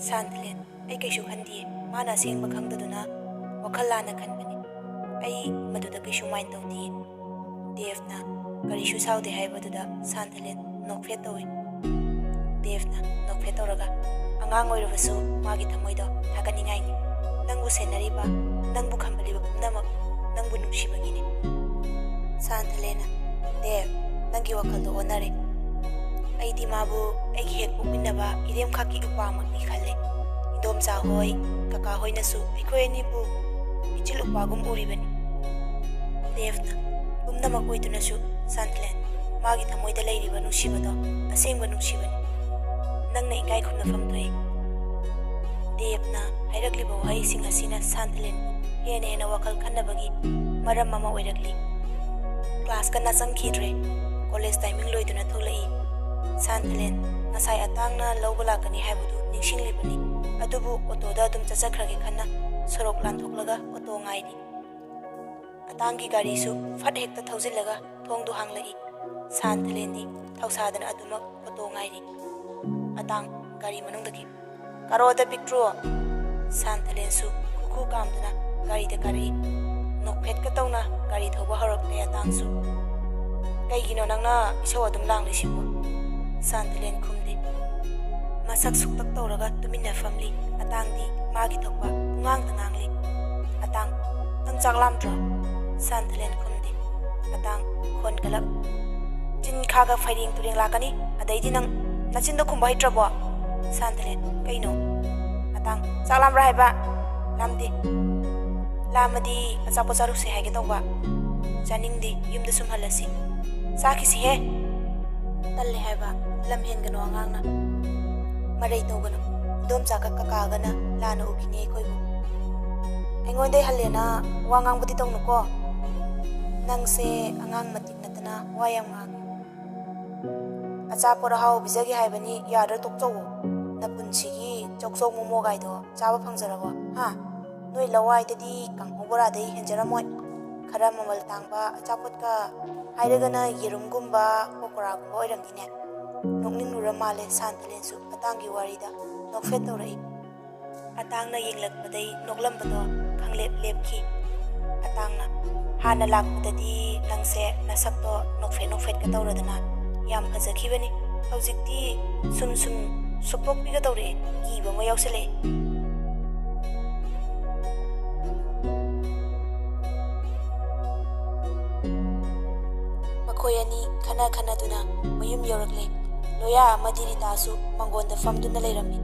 ꯁꯥꯟꯊꯂꯦꯟ, "ꯑꯩ ꯀꯩꯁꯨ ꯈꯟꯗꯤꯌꯦ꯫ ꯃꯥꯅ ꯑꯁꯦꯡꯕ ꯈꯪꯗꯗꯨꯅ ꯋꯥꯈꯜ ꯂꯥꯟꯅ ꯈꯟꯕꯅꯤ꯫ ꯑꯩ ꯃꯗꯨꯗ ꯀꯩꯁꯨ ꯃꯥꯏꯟ ꯇꯧꯗꯤꯌꯦ꯫ ꯗꯦꯕꯅ ꯀꯔꯤꯁꯨ ꯁꯥꯎꯗꯦ ꯍꯥꯏꯕꯗꯨꯗ ꯁꯥꯟꯊꯂꯦꯟ ꯅꯣꯛꯐꯦꯠ ꯇꯧꯏ꯫ ꯗꯦꯕꯅ ꯅꯣꯛꯐꯦꯠ ꯇꯧꯔꯒ, "ꯑꯉꯥꯡ ꯑꯣꯏꯔꯕꯁꯨ ꯃꯥꯒꯤ ꯊꯃꯣꯏꯗꯣ ꯊꯥꯒꯠꯅꯤꯡꯉꯥꯏꯅꯤ꯫ ꯅꯪꯕꯨ ꯁꯦꯟꯅꯔꯤꯕ, ꯅꯪꯕꯨ ꯈꯟꯕꯤꯔꯤꯕ ꯄꯨꯝꯅꯃꯛ ꯅꯪꯕꯨ ꯅꯨꯡꯁꯤꯕꯒꯤꯅꯤ꯫" ꯁꯥꯟꯊꯂꯦꯟꯅ, "ꯗꯦꯕ, ꯅꯪꯒꯤ ꯋꯥꯈꯜꯗꯣ ꯑꯣꯟꯅꯔꯦ꯫ ꯑꯩꯗꯤ ꯃꯥꯕꯨ ꯑꯩꯒꯤ ꯍꯦꯛ ꯄꯣꯛꯃꯤꯟꯅꯕ ꯏꯔꯦꯝꯈꯥꯛꯀꯤ ꯎꯄꯥꯃꯛꯅꯤ ꯈꯜꯂꯦ꯫ ꯏꯟꯗꯣꯝꯆꯥ ꯍꯣꯏ, ꯀꯀꯥ ꯍꯣꯏꯅꯁꯨ ꯑꯩꯈꯣꯏ ꯑꯅꯤꯕꯨ ꯏꯆꯤꯜ ꯎꯄꯥꯒꯨꯝ ꯎꯔꯤꯕꯅꯤ꯫" ꯗꯦꯕꯅ, "ꯄꯨꯝꯅꯃꯛ ꯑꯣꯏꯗꯨꯅꯁꯨ, ꯁꯥꯟꯊꯂꯦꯟ, ꯃꯥꯒꯤ ꯊꯃꯣꯏꯗ ꯂꯩꯔꯤꯕ ꯅꯨꯡꯁꯤꯕꯗꯣ ꯑꯁꯦꯡꯕ ꯅꯨꯡꯁꯤꯕꯅꯤ꯫ ꯅꯪꯅ ꯏꯀꯥꯏ ꯈꯨꯝꯅꯐꯝ ꯊꯣꯛꯏ꯫" ꯗꯦꯕꯅ ꯍꯥꯏꯔꯛꯂꯤꯕ ꯋꯥꯍꯩꯁꯤꯡ ꯑꯁꯤꯅ ꯁꯥꯟꯊꯂꯦꯟꯕꯨ ꯍꯦꯟꯅ ꯍꯦꯟꯅ ꯋꯥꯈꯜ ꯈꯟꯅꯕꯒꯤ ꯃꯔꯝ ꯑꯃ ꯑꯣꯏꯔꯛꯂꯤ꯫ ꯀ꯭ꯂꯥꯁꯀ ꯅꯥꯆꯪꯈꯤꯗ꯭ꯔꯦ꯫ ꯀꯣꯂꯦꯖ ꯇꯥꯏꯃꯤꯡ ꯂꯣꯏꯗꯨꯅ ꯊꯣꯛꯂꯛꯏ꯫ ꯁꯥꯟꯊꯂꯦꯟ ꯉꯁꯥꯏ ꯑꯇꯥꯡꯅ ꯂꯧꯕ ꯂꯥꯛꯀꯅꯤ ꯍꯥꯏꯕꯗꯨ ꯅꯤꯡꯁꯤꯡꯂꯤꯕꯅꯤ꯫ ꯑꯗꯨꯕꯨ ꯑꯣꯇꯣꯗ ꯑꯗꯨꯝ ꯆꯠꯆꯈ꯭ꯔꯒꯦ ꯈꯟꯅ ꯁꯣꯔꯣꯛ ꯂꯥꯟꯊꯣꯛꯂꯒ ꯑꯣꯇꯣ ꯉꯥꯏꯔꯤ꯫ ꯑꯇꯥꯡꯒꯤ ꯒꯥꯔꯤꯁꯨ ꯐꯠ ꯍꯦꯛꯇ ꯊꯧꯖꯤꯜꯂꯒ ꯊꯣꯡꯗꯨ ꯍꯥꯡꯂꯛꯏ꯫ ꯁꯥꯟꯊꯂꯦꯟꯗꯤ ꯊꯧꯁꯥꯗꯅ ꯑꯗꯨꯃꯛ ꯑꯣꯇꯣ ꯉꯥꯏꯔꯤ꯫ ꯑꯇꯥꯡ ꯒꯥꯔꯤ ꯃꯅꯨꯡꯗꯒꯤ, "ꯀꯥꯔꯣꯗ ꯄꯤꯛꯇ꯭ꯔꯨ!" ꯁꯥꯟꯊꯂꯦꯟꯁꯨ ꯈꯨꯈꯨ ꯀꯥꯝꯗꯨꯅ ꯒꯥꯔꯤꯗ ꯀꯥꯔꯛꯏ꯫ ꯅꯣꯛꯐꯦꯠꯀ ꯇꯧꯅ ꯒꯥꯔꯤ ꯊꯧꯕ ꯍꯧꯔꯛꯂꯦ ꯑꯇꯥꯡꯁꯨ꯫ "ꯀꯩꯒꯤꯅꯣ ꯅꯪꯅ ꯏꯁꯧ ꯑꯗꯨꯝ ꯂꯥꯡꯂꯤꯁꯤꯕꯣ?" ꯁꯥꯟꯊꯂꯦꯟ ꯈꯨꯝꯗꯦ꯫ ꯃꯁꯛ ꯁꯨꯛꯇꯛ ꯇꯧꯔꯒ ꯇꯨꯃꯤꯟꯅ ꯐꯝꯂꯤ꯫ ꯑꯇꯥꯡꯗꯤ ꯃꯥꯒꯤ ꯊꯣꯛꯄ ꯄꯨꯡꯉꯥꯡꯗ ꯉꯥꯡꯂꯤ꯫ "ꯑꯇꯥꯡ, ꯅꯪ ꯆꯥꯛ ꯂꯥꯝꯗ꯭ꯔꯣ?" ꯁꯥꯟꯊꯂꯦꯟ ꯈꯨꯝꯗꯦ꯫ ꯑꯇꯥꯡ ꯈꯣꯟ ꯀꯜꯂꯞ, "ꯆꯤꯟ ꯈꯥꯒ ꯐꯩꯔꯦꯡ ꯇꯨꯔꯦꯡ ꯂꯥꯛꯀꯅꯤ, ꯑꯗꯩꯗꯤ ꯅꯪ ꯅꯆꯤꯟꯗꯣ ꯈꯨꯝꯕ ꯍꯩꯇ꯭ꯔꯕꯣ?" ꯁꯥꯟꯊꯂꯦꯟ, "ꯀꯩꯅꯣ?" ꯑꯇꯥꯡ, "ꯆꯥꯛ ꯂꯥꯝꯕ꯭ꯔꯥ ꯍꯥꯏꯕ?" "ꯂꯥꯝꯗꯦ꯫ ꯂꯥꯝꯃꯗꯤ ꯑꯆꯥꯄꯣꯠ ꯆꯥꯔꯨꯁꯦ ꯍꯥꯏꯒꯦ ꯇꯧꯕ꯫" "ꯆꯥꯅꯤꯡꯗꯦ, ꯌꯨꯝꯗ ꯁꯨꯝ ꯍꯜꯂꯁꯤ꯫" "ꯆꯥꯈꯤꯁꯤꯍꯦ꯫" "ꯇꯜꯂꯦ ꯍꯥꯏꯕ, ꯂꯝ ꯍꯦꯟꯒꯅꯨ ꯑꯉꯥꯡꯅ꯫" "ꯃꯔꯩ ꯇꯧꯒꯅꯨ, ꯏꯗꯣꯝꯆꯥꯒ ꯀꯀꯥꯒꯅ ꯂꯥꯟꯅ ꯎꯈꯤꯅꯤ ꯑꯩꯈꯣꯏꯕꯨ꯫" "ꯑꯩꯉꯣꯟꯗꯩ ꯍꯜꯂꯦꯅ ꯋꯥ ꯉꯥꯡꯕꯗꯤ ꯇꯧꯅꯨꯀꯣ꯫ ꯅꯪꯁꯦ ꯑꯉꯥꯡ ꯃꯇꯤꯛ ꯅꯠꯇꯅ ꯋꯥ ꯌꯥꯝ ꯉꯥꯡꯉꯦ꯫ ꯑꯆꯥꯄꯣꯠ ꯑꯍꯥꯎꯕ ꯄꯤꯖꯒꯦ ꯍꯥꯏꯕꯅꯤ, ꯌꯥꯗ꯭ꯔ ꯇꯣꯛꯆꯧꯋꯣ꯫ ꯅꯄꯨꯟꯁꯤꯒꯤ ꯆꯧꯆꯧ ꯃꯣꯃꯣꯒꯥꯏꯗꯣ ꯆꯥꯕ ꯐꯪꯖꯔꯕꯣ? ꯍꯥ? ꯅꯣꯏ ꯂꯋꯥꯏꯗꯗꯤ ꯀꯥꯡꯍꯧ ꯕꯣꯔꯥꯗꯩ ꯍꯦꯟꯖꯔꯝꯃꯣꯏ꯫ ꯈꯔ ꯃꯃꯜ ꯇꯥꯡꯕ ꯑꯆꯥꯄꯣꯠꯀ ꯍꯥꯏꯔꯒꯅ ꯌꯦꯔꯨꯝꯒꯨꯝꯕ ꯄꯀꯣꯔꯥꯒꯨꯝꯕ ꯑꯣꯏꯔꯝꯅꯤꯅꯦ꯫" ꯅꯣꯛꯅꯤꯡꯂꯨꯔ ꯃꯥꯜꯂꯦ ꯁꯥꯟꯇꯂꯦꯟꯁꯨ ꯑꯇꯥꯡꯒꯤ ꯋꯥꯔꯤꯗ ꯅꯣꯛꯐꯦꯠ ꯇꯧꯔꯛꯏ꯫ ꯑꯇꯥꯡꯅ ꯌꯦꯡꯂꯛꯄꯗꯩ ꯅꯣꯛꯂꯝꯕꯗꯣ ꯂꯦꯞ ꯂꯦꯞꯈꯤ꯫ ꯑꯇꯥꯡꯅ, "ꯍꯥꯟꯅ ꯂꯥꯛꯄꯗꯗꯤ ꯅꯪꯁꯦ ꯅꯁꯛꯇꯣ ꯅꯣꯛꯐꯦꯠ ꯅꯣꯛꯐꯦꯠꯀ ꯇꯧꯔꯗꯅ ꯌꯥꯝ ꯐꯖꯈꯤꯕꯅꯤ꯫ ꯍꯧꯖꯤꯛꯇꯤ ꯁꯨꯝ ꯁꯨꯝ ꯁꯨꯞꯇꯣꯛꯄꯤꯒ ꯇꯧꯔꯛꯑꯦ꯫ ꯀꯤꯕ ꯑꯃ ꯌꯥꯎꯁꯜꯂꯛꯑꯦ꯫" ꯃꯈꯣꯏ ꯑꯅꯤ ꯈꯟꯅ ꯈꯟꯅꯗꯨꯅ ꯃꯌꯨꯝ ꯌꯧꯔꯛꯂꯦ꯫ ꯂꯣꯌꯥ ꯑꯃꯗꯤ ꯔꯤꯇꯥꯁꯨ ꯃꯪꯒꯣꯟꯗ ꯐꯝꯗꯨꯅ ꯂꯩꯔꯝꯃꯤ꯫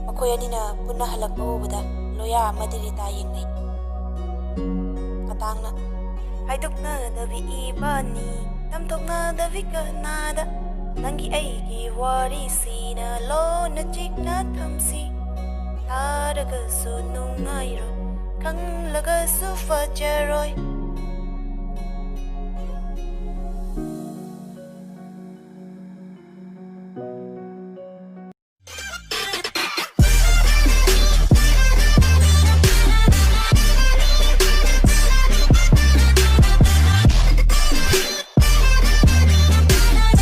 ꯃꯈꯣꯏ ꯑꯅꯤꯅ ꯄꯨꯟꯅ ꯍꯜꯂꯛꯄ ꯎꯕꯗ ꯂꯣꯌꯥ ꯑꯃꯗꯤ ꯔꯤꯇꯥ ꯌꯦꯡꯅꯩ꯫ ꯑꯇꯥꯡꯅ, "ꯍꯥꯏꯗꯣꯛꯅꯗꯕꯤ ꯏꯕꯥꯅꯤ, ꯇꯝꯊꯣꯛꯅꯗꯕꯤ ꯀꯅꯥꯗ? ꯅꯪꯒꯤ ꯑꯩꯒꯤ ꯋꯥꯔꯤꯁꯤꯅ ꯂꯣꯟꯅ ꯆꯤꯛꯅ ꯊꯝꯁꯤ꯫ ꯇꯥꯔꯒꯁꯨ ꯅꯨꯡꯉꯥꯏꯔꯣꯏ, ꯈꯪꯂꯒꯁꯨ ꯐꯖꯔꯣꯏ꯫